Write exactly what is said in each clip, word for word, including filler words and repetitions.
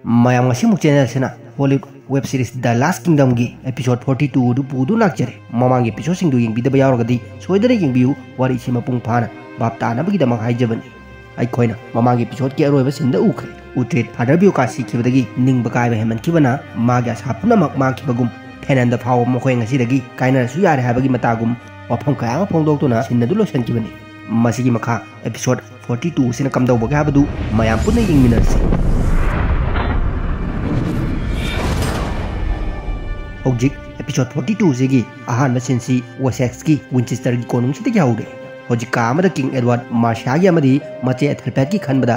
ꯃꯌꯥꯝ, ꯉꯁꯤꯃꯨꯛ ꯆꯦꯅꯦꯜꯁꯤꯅ Hollywood web series ꯗ ꯂꯥꯁ ꯀꯤꯡꯗꯝꯒꯤ episode forty two ꯑꯗꯨ ꯄꯨꯗꯨꯅ ꯂꯥꯛꯆꯔꯦ꯫ ꯃꯃꯥꯡꯒꯤ ꯑꯦꯄꯤꯁꯣꯗꯁꯤꯡꯗꯨ ꯌꯦꯡꯕꯤꯗꯕ ꯌꯥꯎꯔꯒꯗꯤ ꯁꯣꯏꯗꯅ ꯌꯦꯡꯕꯤꯌꯨ, ꯋꯥꯔꯤꯁꯤ ꯃꯄꯨꯡ ꯐꯥꯅ ꯚꯥꯞ ꯇꯥꯅꯕꯒꯤꯗꯃꯛ ꯍꯥꯏꯖꯕꯅꯤ꯫ ꯑꯩꯈꯣꯏꯅ ꯃꯃꯥꯡꯒꯤ ꯑꯦꯄꯤꯁꯣꯗꯀꯤ ꯑꯔꯣꯏꯕ ꯁꯤꯟꯗ ꯎꯈ꯭ꯔꯦ, ꯎꯇ꯭ꯔꯦꯠ ꯐꯥꯗꯔ ꯕꯤꯌꯣꯀꯥ ꯁꯤꯈꯤꯕꯗꯒꯤ ꯅꯤꯡꯕ ꯀꯥꯏꯕ ꯍꯦꯟꯃꯟꯈꯤꯕꯅ ꯃꯥꯒꯤ ꯑꯁꯥ ꯄꯨꯝꯅꯃꯛ ꯃꯥꯡꯈꯤꯕꯒꯨꯝ ꯐꯦꯅꯟꯗ ꯐꯥꯎꯕ ꯃꯈꯣꯏ ꯉꯁꯤꯗꯒꯤ ꯀꯥꯏꯅꯔꯁꯨ ꯌꯥꯔꯦ ꯍꯥꯏꯕꯒꯤ ꯃꯇꯥꯒꯨꯝ ꯋꯥꯐꯝ ꯀꯌꯥ ꯑꯃ ꯐꯣꯡꯗꯣꯛꯇꯨꯅ ꯁꯤꯟ ꯑꯗꯨ ꯂꯣꯏꯁꯤꯟꯈꯤꯕꯅꯤ꯫ ꯃꯁꯤꯒꯤ ꯃꯈꯥ ꯑꯦꯄꯤꯁꯣꯗ ꯐꯣꯔꯇꯤ ꯇꯨ ꯑꯁꯤꯅ ꯀꯝꯗꯧꯕꯒꯦ ꯍꯥꯏꯕꯗꯨ ꯃꯌꯥꯝ ꯄꯨꯟꯅ ꯌꯦꯡꯃꯤꯟꯅꯔꯁꯤ꯫ ꯍꯧꯖꯤꯛ ꯑꯦꯄꯤꯁꯣꯗ ꯐꯣꯔꯇꯤ ꯇꯨ ꯑꯁꯤꯒꯤ ꯑꯍꯥꯟꯕ ꯁꯤꯟꯁꯤ ꯋꯦꯁꯦꯛꯁꯀꯤ ꯋꯤꯟꯆꯦꯁꯇꯔꯒꯤ ꯀꯣꯅꯨꯡꯁꯤꯗꯒꯤ ꯍꯧꯔꯦ꯫ ꯍꯧꯖꯤꯛ ꯀꯥ ꯑꯃꯗ ꯀꯤꯡ ꯑꯦꯗꯋꯥꯔꯗ ꯃꯥꯔꯁꯤꯌꯥꯒꯤ ꯑꯃꯗꯤ ꯃꯆꯦ ꯑꯦꯊꯦꯜꯐꯦꯠꯀꯤ ꯈꯟꯕꯗ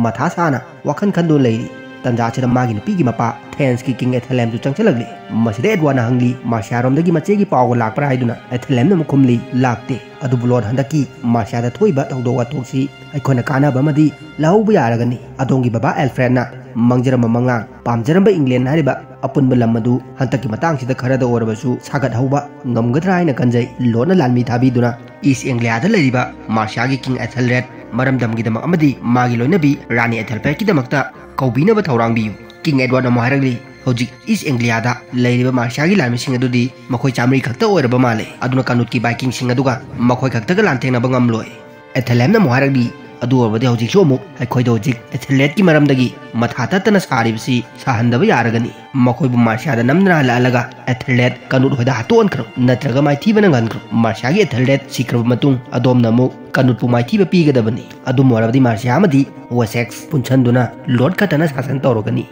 ꯃꯊꯥ ꯁꯥꯅ ꯋꯥꯈꯜ ꯈꯟꯗꯨꯅ ꯂꯩꯔꯤ꯫ ꯇꯟꯖꯥꯁꯤꯗ ꯃꯥꯒꯤ ꯅꯨꯄꯤꯒꯤ ꯃꯄꯥ ꯐ꯭ꯔꯦꯟꯁꯀꯤ ꯀꯤꯡ ꯑꯦꯊꯦꯂꯦꯝꯁꯨ ꯆꯪꯁꯤꯜꯂꯛꯂꯤ꯫ ꯃꯁꯤꯗ ꯑꯦꯗꯋꯥꯔꯗꯅ ꯍꯪꯂꯤ, ꯃꯥꯔꯁꯤꯌꯥꯔꯣꯝꯗꯒꯤ ꯃꯆꯦꯒꯤ ꯄꯥꯎꯒ ꯂꯥꯛꯄ꯭ꯔꯥ ꯍꯥꯏꯗꯨꯅ꯫ ꯑꯦꯊꯦꯂꯦꯝꯅ ꯑꯃꯨꯛ ꯈꯨꯝꯂꯤ, ꯂꯥꯛꯇꯦ꯫ ꯑꯗꯨꯕꯨ ꯂꯣꯔꯗ, ꯍꯟꯗꯛꯀꯤ ꯃꯥꯔꯁꯤꯌꯥꯗ ꯊꯣꯛꯏꯕ ꯊꯧꯗꯣꯛ ꯋꯥꯊꯣꯛꯁꯤ ꯑꯩꯈꯣꯏꯅ ꯀꯥꯟꯅꯕ ꯑꯃꯗꯤ ꯂꯧꯍꯧꯕ ꯌꯥꯔꯒꯅꯤ꯫ ꯑꯗꯣꯝꯒꯤ ꯕꯕꯥ ꯑꯦꯜꯐ꯭ꯔꯦꯗꯅ ꯃꯪꯖꯔꯝꯕ ꯃꯪꯂꯥꯟ, ꯄꯥꯝꯖꯔꯝꯕ ꯏꯪꯂꯦꯟ ꯍꯥꯏꯔꯤꯕ ꯑꯄꯨꯟꯕ ꯂꯝ ꯑꯗꯨ ꯍꯟꯗꯛꯀꯤ ꯃꯇꯥꯡꯁꯤꯗ ꯈꯔꯗ ꯑꯣꯏꯔꯕꯁꯨ ꯁꯥꯒꯠꯍꯧꯕ ꯉꯝꯒꯗ꯭ꯔꯥ ꯍꯥꯏꯅ ꯈꯟꯖꯩ꯫ ꯂꯣꯔꯗꯅ ꯂꯥꯟꯃꯤ ꯊꯥꯕꯤꯗꯨꯅ ꯏꯁ ꯑꯦꯡꯒ꯭ꯂꯤꯌꯥꯗ ꯂꯩꯔꯤꯕ ꯃꯥꯔꯁꯤꯌꯥꯒꯤ ꯀꯤꯡ ꯑꯦꯊꯦꯜꯔꯦꯗ ꯃꯔꯝꯗꯝꯒꯤꯗꯃꯛ ꯑꯃꯗꯤ ꯃꯥꯒꯤ ꯂꯣꯏꯅꯕꯤ ꯔꯥꯅꯤ ꯑꯦꯊꯦꯜꯐꯦꯠꯀꯤꯗꯃꯛꯇ ꯀꯧꯕꯤꯅꯕ ꯊꯧꯔꯥꯡꯕꯤꯌꯨ꯫ ꯀꯤꯡ ꯑꯦꯗꯋꯥꯔꯗꯅ ꯑꯃꯨꯛ ꯍꯥꯏꯔꯛꯂꯤ, ꯍꯧꯖꯤꯛ ꯏꯁ ꯑꯦꯡꯒ꯭ꯂꯤꯌꯥꯗ ꯂꯩꯔꯤꯕ ꯃꯥꯔꯁꯤꯌꯥꯒꯤ ꯂꯥꯟꯃꯤꯁꯤꯡ ꯑꯗꯨꯗꯤ ꯃꯈꯣꯏ ꯆꯥꯃꯔꯤ ꯈꯛꯇ ꯑꯣꯏꯔꯕ ꯃꯥꯜꯂꯦ꯫ ꯑꯗꯨꯅ ꯀꯥꯅꯨꯠꯀꯤ ꯚꯥꯏꯀꯤꯡꯁꯤꯡ ꯑꯗꯨꯒ ꯃꯈꯣꯏ ꯈꯛꯇꯒ ꯂꯥꯟꯊꯦꯡꯅꯕ ꯉꯝꯂꯣꯏ꯫ ꯑꯦꯊꯦꯂꯦꯝꯅ ꯑꯃꯨꯛ ꯍꯥꯏꯔꯛꯂꯤ, ꯑꯗꯨ ꯑꯣꯏꯔꯕꯗꯤ ꯍꯧꯖꯤꯛꯁꯨ ꯑꯃꯨꯛ ꯑꯩꯈꯣꯏꯗ ꯍꯧꯖꯤꯛ ꯑꯦꯊꯦꯜꯔꯦꯗꯀꯤ ꯃꯔꯝꯗꯒꯤ ꯃꯊꯥ ꯇꯠꯇꯅ ꯁꯥꯔꯤꯕꯁꯤ ꯁꯥꯍꯟꯗꯕ ꯌꯥꯔꯒꯅꯤ꯫ ꯃꯈꯣꯏꯕꯨ ꯃꯥꯔꯁꯤꯌꯥꯗ ꯅꯝꯗꯅ ꯍꯜꯂꯛꯍꯜꯂꯒ ꯑꯦꯊꯦꯜꯔꯦꯗ ꯀꯥꯅꯨꯠ ꯍꯣꯏꯗ ꯍꯥꯠꯇꯣꯛꯍꯟꯈ꯭ꯔꯣ, ꯅꯠꯇ꯭ꯔꯒ ꯃꯥꯏꯊꯤꯕ ꯅꯪꯍꯟꯈ꯭ꯔꯣ꯫ ꯃꯥꯔꯁꯤꯌꯥꯒꯤ ꯑꯦꯊꯦꯜꯔꯦꯗ ꯁꯤꯈ꯭ꯔꯕ ꯃꯇꯨꯡ ꯑꯗꯣꯝꯅ ꯑꯃꯨꯛ ꯀꯥꯅꯨꯠꯄꯨ ꯃꯥꯏꯊꯤꯕ ꯄꯤꯒꯗꯕꯅꯤ꯫ ꯑꯗꯨꯝ ꯑꯣꯏꯔꯕꯗꯤ ꯃꯥꯔꯁꯤꯌꯥ ꯑꯃꯗꯤ ꯋꯦꯁꯦꯛꯁ ꯄꯨꯟꯁꯤꯟꯗꯨꯅ ꯂꯣꯔꯗ ꯈꯛꯇꯅ ꯁꯥꯁꯟ ꯇꯧꯔꯒꯅꯤ꯫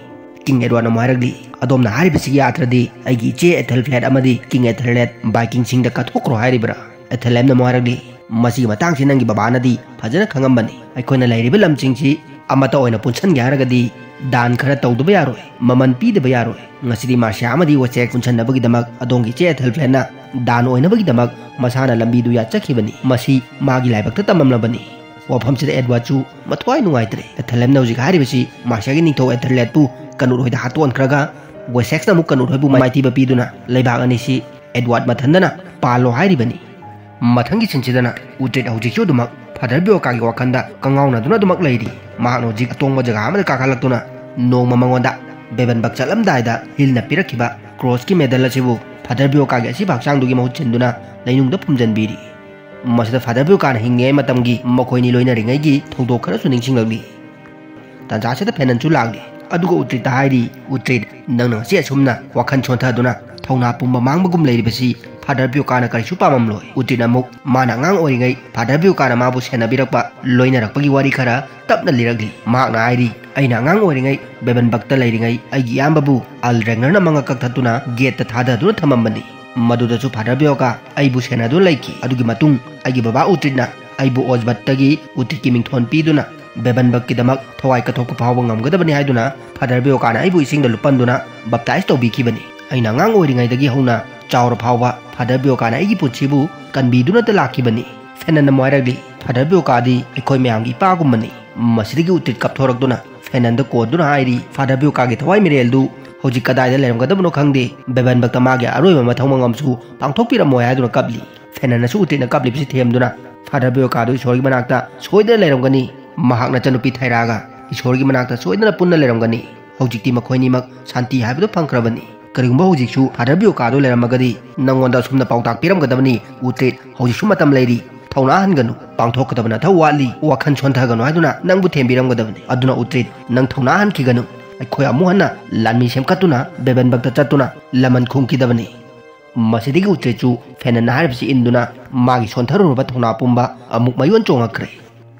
ꯀꯤꯡ ꯑꯦꯗꯋꯥꯔꯗꯅ ꯑꯃꯨꯛ ꯍꯥꯏꯔꯛꯂꯤ, ꯑꯗꯣꯝꯅ ꯍꯥꯏꯔꯤꯕꯁꯤꯒꯤ ꯑꯥꯊ꯭ꯔꯗꯤ ꯑꯩꯒꯤ ꯏꯆꯦ ꯑꯦꯊꯦꯜꯐ꯭ꯂꯦꯠ ꯑꯃꯗꯤ ꯀꯤꯡ ꯑꯦꯊꯦꯜꯔꯦꯗ ꯚꯥꯏꯀꯤꯡꯁꯤꯡꯗ ꯀꯠꯊꯣꯛꯈ꯭ꯔꯣ ꯍꯥꯏꯔꯤꯕ꯭ꯔꯥ? ꯑꯦꯊꯦꯂꯦꯝꯅ ꯑꯃꯨꯛ ꯍꯥꯏꯔꯛꯂꯤ, ꯃꯁꯤꯒꯤ ꯃꯇꯥꯡꯁꯤ ꯅꯪꯒꯤ ꯕꯕꯥꯅꯗꯤ ꯐꯖꯅ ꯈꯪꯉꯝꯕꯅꯤ꯫ ꯑꯩꯈꯣꯏꯅ ꯂꯩꯔꯤꯕ ꯂꯝꯁꯤꯡꯁꯤ ꯑꯃꯠꯇ ꯑꯣꯏꯅ ꯄꯨꯟꯁꯤꯟꯒꯦ ꯍꯥꯏꯔꯒꯗꯤ ꯗꯥꯟ ꯈꯔ ꯇꯧꯗꯕ ꯌꯥꯔꯣꯏ, ꯃꯃꯜ ꯄꯤꯗꯕ ꯌꯥꯔꯣꯏ꯫ ꯉꯁꯤꯗꯤ ꯃꯥꯔꯁꯤꯌꯥ ꯑꯃꯗꯤ ꯋꯦꯁꯦꯛ ꯄꯨꯟꯁꯤꯟꯅꯕꯒꯤꯗꯃꯛ ꯑꯗꯣꯝꯒꯤ ꯏꯆꯦ ꯑꯦꯊꯦꯜꯐ꯭ꯂꯦꯠꯅ ꯗꯥꯟ ꯑꯣꯏꯅꯕꯒꯤꯗꯃꯛ ꯃꯁꯥꯅ ꯂꯝꯕꯤꯗꯨ ꯌꯥꯠꯆꯈꯤꯕꯅꯤ꯫ ꯃꯁꯤ ꯃꯥꯒꯤ ꯂꯥꯏꯕꯛꯇ ꯇꯝꯂꯝꯂꯕꯅꯤ꯫ ꯋꯥꯐꯝꯁꯤꯗ ꯑꯦꯗꯋꯥꯔꯗꯁꯨ ꯃꯊ꯭ꯋꯥꯏ ꯅꯨꯡꯉꯥꯏꯇ꯭ꯔꯦ꯫ ꯑꯦꯊꯦꯂꯦꯝꯅ ꯍꯧꯖꯤꯛ ꯍꯥꯏꯔꯤꯕꯁꯤ ꯃꯥꯔꯁꯤꯌꯥꯒꯤ ꯅꯤꯡꯊꯧ ꯑꯦꯊꯦꯜꯔꯦꯗꯄꯨ ꯀꯥꯅꯨꯠ ꯍꯣꯏꯗ ꯍꯥꯠꯇꯣꯛꯍꯟꯈ꯭ꯔꯒ ꯋꯦꯁꯦꯛꯁꯅ ꯑꯃꯨꯛ ꯀꯥꯅꯨꯠ ꯍꯣꯏꯕꯨ ꯃꯥꯏꯊꯤꯕ ꯄꯤꯗꯨꯅ ꯂꯩꯕꯥꯛ ꯑꯅꯤꯁꯤ ꯑꯦꯗꯋꯥꯔꯗ ꯃꯊꯟꯗꯅ ꯄꯥꯜꯂꯣ ꯍꯥꯏꯔꯤꯕꯅꯤ꯫ ꯃꯊꯪꯒꯤ ꯁꯤꯟꯁꯤꯗꯅ ꯎꯇ꯭ꯔꯦꯠ ꯍꯧꯖꯤꯛꯁꯨ ꯑꯗꯨꯃꯛ ꯐꯥꯗꯔ ꯕꯤꯌꯣꯀꯥꯒꯤ ꯋꯥꯈꯜꯗ ꯀꯉꯥꯎꯅꯗꯨꯅ ꯑꯗꯨꯃꯛ ꯂꯩꯔꯤ꯫ ꯃꯍꯥꯛꯅ ꯍꯧꯖꯤꯛ ꯑꯇꯣꯡꯕ ꯖꯒꯥ ꯑꯃꯗ ꯀꯥꯈꯠꯂꯛꯇꯨꯅ ꯅꯣꯡꯃ ꯃꯉꯣꯟꯗ ꯕꯦꯕꯟꯕꯛ ꯆꯠꯂꯝꯗꯥꯏꯗ ꯍꯤꯜꯅ ꯄꯤꯔꯛꯈꯤꯕ ꯀ꯭ꯔꯣꯁꯀꯤ ꯃꯦꯗꯜ ꯑꯁꯤꯕꯨ ꯐꯥꯗꯔ ꯕꯤꯌꯣꯀꯥꯒꯤ ꯑꯁꯤꯕ ꯍꯛꯆꯥꯡꯗꯨꯒꯤ ꯃꯍꯨꯠ ꯁꯤꯟꯗꯨꯅ ꯂꯩꯅꯨꯡꯗ ꯐꯨꯝꯖꯤꯟꯕꯤꯔꯤ꯫ ꯃꯁꯤꯗ ꯐꯥꯗꯔ ꯕꯤꯌꯣꯀꯥꯅ ꯍꯤꯡꯂꯤꯉꯩ ꯃꯇꯝꯒꯤ ꯃꯈꯣꯏꯅꯤ ꯂꯣꯏꯅꯔꯤꯉꯩꯒꯤ ꯊꯧꯗꯣꯛ ꯈꯔꯁꯨ ꯅꯤꯡꯁꯤꯡꯂꯛꯂꯤ꯫ ꯇꯥꯟꯖꯥꯁꯤꯗ ꯐꯦꯅꯟꯁꯨ ꯂꯥꯛꯂꯤ꯫ ꯑꯗꯨꯒ ꯎꯇ꯭ꯔꯤꯠꯇ ꯍꯥꯏꯔꯤ, "ꯎꯇ꯭ꯔꯤꯠ, ꯅꯪꯅ ꯉꯁꯤ ꯑꯁꯨꯝꯅ ꯋꯥꯈꯜ ꯁꯣꯟꯊꯗꯨꯅ ꯊꯧꯅꯥ ꯄꯨꯝꯕ ꯃꯥꯡꯕꯒꯨꯝ ꯂꯩꯔꯤꯕꯁꯤ ꯐꯥꯗꯔ ꯕꯤꯌꯣꯀꯥꯅ ꯀꯔꯤꯁꯨ ꯄꯥꯝꯃꯝꯂꯣꯏ꯫" ꯎꯇ꯭ꯔꯤꯠꯅ ꯑꯃꯨꯛ ꯃꯥꯅ ꯑꯉꯥꯡ ꯑꯣꯏꯔꯤꯉꯩ ꯐꯥꯗꯔ ꯕꯤꯌꯣꯀꯥꯅ ꯃꯥꯕꯨ ꯁꯦꯟꯅꯕꯤꯔꯛꯄ ꯂꯣꯏꯅꯔꯛꯄꯒꯤ ꯋꯥꯔꯤ ꯈꯔ ꯇꯞꯅ ꯂꯤꯔꯛꯂꯤ꯫ ꯃꯍꯥꯛꯅ ꯍꯥꯏꯔꯤ, "ꯑꯩꯅ ꯑꯉꯥꯡ ꯑꯣꯏꯔꯤꯉꯩ ꯕꯦꯕꯟꯕꯛꯇ ꯂꯩꯔꯤꯉꯩ ꯑꯩꯒꯤ ꯏꯌꯥꯝꯕꯕꯨ ꯑꯜ ꯔꯦꯡꯅꯔꯅ ꯃꯉꯛ ꯀꯛꯊꯠꯇꯨꯅ ꯒꯦꯠꯇ ꯊꯥꯗꯗꯨꯅ ꯊꯝꯃꯝꯕꯅꯤ꯫ ꯃꯗꯨꯗꯁꯨ ꯐꯥꯗꯔ ꯕꯤꯌꯣꯀꯥ ꯑꯩꯕꯨ ꯁꯦꯟꯅꯗꯨꯅ ꯂꯩꯈꯤ꯫ ꯑꯗꯨꯒꯤ ꯃꯇꯨꯡ ꯑꯩꯒꯤ ꯕꯕꯥ ꯎꯇ꯭ꯔꯤꯠꯅ ꯑꯩꯕꯨ ꯑꯣꯖꯕꯠꯇꯒꯤ ꯎꯇ꯭ꯔꯤꯠꯀꯤ ꯃꯤꯡꯊꯣꯟ ꯄꯤꯗꯨꯅ ꯕꯦꯕꯟꯕꯛꯀꯤꯗꯃꯛ ꯊꯋꯥꯏ ꯀꯠꯊꯣꯛꯄ ꯐꯥꯎꯕ ꯉꯝꯒꯗꯕꯅꯤ ꯍꯥꯏꯗꯨꯅ ꯐꯥꯗꯔ ꯕꯤꯌꯣꯀꯥꯅ ꯑꯩꯕꯨ ꯏꯁꯤꯡꯗ ꯂꯨꯞꯄꯟꯗꯨꯅ ꯕꯞꯇꯥꯏꯖ ꯇꯧꯕꯤꯈꯤꯕꯅꯤ꯫ ꯑꯩꯅ ꯑꯉꯥꯡ ꯑꯣꯏꯔꯤꯉꯩꯗꯒꯤ ꯍꯧꯅ ꯆꯥꯎꯔ ꯐꯥꯎꯕ ꯐꯥꯗꯔ ꯕꯤꯌꯣꯀꯥꯅ ꯑꯩꯒꯤ ꯄꯨꯟꯁꯤꯕꯨ ꯀꯟꯕꯤꯗꯨꯅꯇ ꯂꯥꯛꯈꯤꯕꯅꯤ꯫" ꯐꯦꯅꯟꯅ ꯑꯃꯨꯛ ꯍꯥꯏꯔꯛꯂꯤ, "ꯐꯥꯗꯔ ꯕꯤꯌꯣꯀꯥꯗꯤ ꯑꯩꯈꯣꯏ ꯃꯌꯥꯝꯒꯤ ꯏꯄꯥꯒꯨꯝꯕꯅꯤ꯫" ꯃꯁꯤꯗꯒꯤ ꯎꯇ꯭ꯔꯤꯠ ꯀꯞꯊꯣꯔꯛꯇꯨꯅ ꯐꯦꯅꯟꯗ ꯀꯣꯟꯗꯨꯅ ꯍꯥꯏꯔꯤ, "ꯐꯥꯗꯔ ꯕꯤꯌꯣꯀꯥꯒꯤ ꯊꯋꯥꯏ ꯃꯤꯔꯦꯜꯗꯨ ꯍꯧꯖꯤꯛ ꯀꯗꯥꯏꯗ ꯂꯩꯔꯝꯒꯗꯕꯅꯣ ꯈꯪꯗꯦ꯫ ꯕꯦꯕꯟꯕꯛꯇ ꯃꯥꯒꯤ ꯑꯔꯣꯏꯕ ꯃꯊꯧ ꯃꯉꯝꯁꯨ ꯄꯥꯡꯊꯣꯛꯄꯤꯔꯝꯃꯣꯏ" ꯍꯥꯏꯗꯨꯅ ꯀꯞꯂꯤ꯫ ꯐꯦꯅꯟꯅꯁꯨ ꯎꯇ꯭ꯔꯤꯠꯅ ꯀꯞꯂꯤꯕꯁꯤ ꯊꯦꯝꯗꯨꯅ ꯐꯥꯗꯔ ꯕꯤꯌꯣꯀꯥꯗꯨ ꯏꯁꯣꯔꯒꯤ ꯃꯅꯥꯛꯇ ꯁꯣꯏꯗꯅ ꯂꯩꯔꯝꯒꯅꯤ꯫ ꯃꯍꯥꯛ ꯅꯆꯟꯅꯨꯄꯤ ꯊꯥꯏꯔꯥꯒ ꯏꯁꯣꯔꯒꯤ ꯃꯅꯥꯛꯇ ꯁꯣꯏꯗꯅ ꯄꯨꯟꯅ ꯂꯩꯔꯝꯒꯅꯤ꯫ ꯍꯧꯖꯤꯛꯇꯤ ꯃꯈꯣꯏꯅꯤꯃꯛ ꯁꯥꯟꯇꯤ ꯍꯥꯏꯕꯗꯨ ꯐꯪꯈ꯭ꯔꯕꯅꯤ꯫ ꯀꯔꯤꯒꯨꯝꯕ ꯍꯧꯖꯤꯛꯁꯨ ꯐꯥꯗꯔ ꯕꯤꯌꯣꯀꯥꯗꯨ ꯂꯩꯔꯝꯃꯒꯗꯤ ꯅꯪꯉꯣꯟꯗ ꯑꯁꯨꯝꯅ ꯄꯥꯎꯇꯥꯛ ꯄꯤꯔꯝꯒꯗꯕꯅꯤ, "ꯎꯇ꯭ꯔꯤꯠ, ꯍꯧꯖꯤꯛꯁꯨ ꯃꯇꯝ ꯂꯩꯔꯤ, ꯊꯧꯅꯥ ꯍꯟꯒꯅꯨ, ꯄꯥꯡꯊꯣꯛꯀꯗꯕ ꯅꯊꯧ ꯋꯥꯠꯂꯤ, ꯋꯥꯈꯜ ꯁꯣꯟꯊꯒꯅꯨ" ꯍꯥꯏꯗꯨꯅ ꯅꯪꯕꯨ ꯊꯦꯝꯕꯤꯔꯝꯒꯗꯕꯅꯤ꯫ ꯑꯗꯨꯅ ꯎꯇ꯭ꯔꯤꯠ, ꯅꯪ ꯊꯧꯅꯥ ꯍꯟꯈꯤꯒꯅꯨ꯫ ꯑꯩꯈꯣꯏ ꯑꯃꯨꯛ ꯍꯟꯅ ꯂꯥꯟꯃꯤ ꯁꯦꯝꯒꯠꯇꯨꯅ ꯕꯦꯕꯟꯕꯛꯇ ꯆꯠꯇꯨꯅ ꯂꯃꯟ ꯈꯨꯝꯈꯤꯗꯕꯅꯤ꯫ ꯃꯁꯤꯗꯒꯤ ꯎꯇ꯭ꯔꯤꯠꯁꯨ ꯐꯦꯅꯟꯅ ꯍꯥꯏꯔꯤꯕꯁꯤ ꯏꯟꯗꯨꯅ ꯃꯥꯒꯤ ꯁꯣꯟꯊꯔꯨꯔꯕ ꯊꯧꯅꯥ ꯄꯨꯝꯕ ꯑꯃꯨꯛ ꯃꯌꯣꯟ ꯆꯣꯡꯉꯛꯈ꯭ꯔꯦ꯫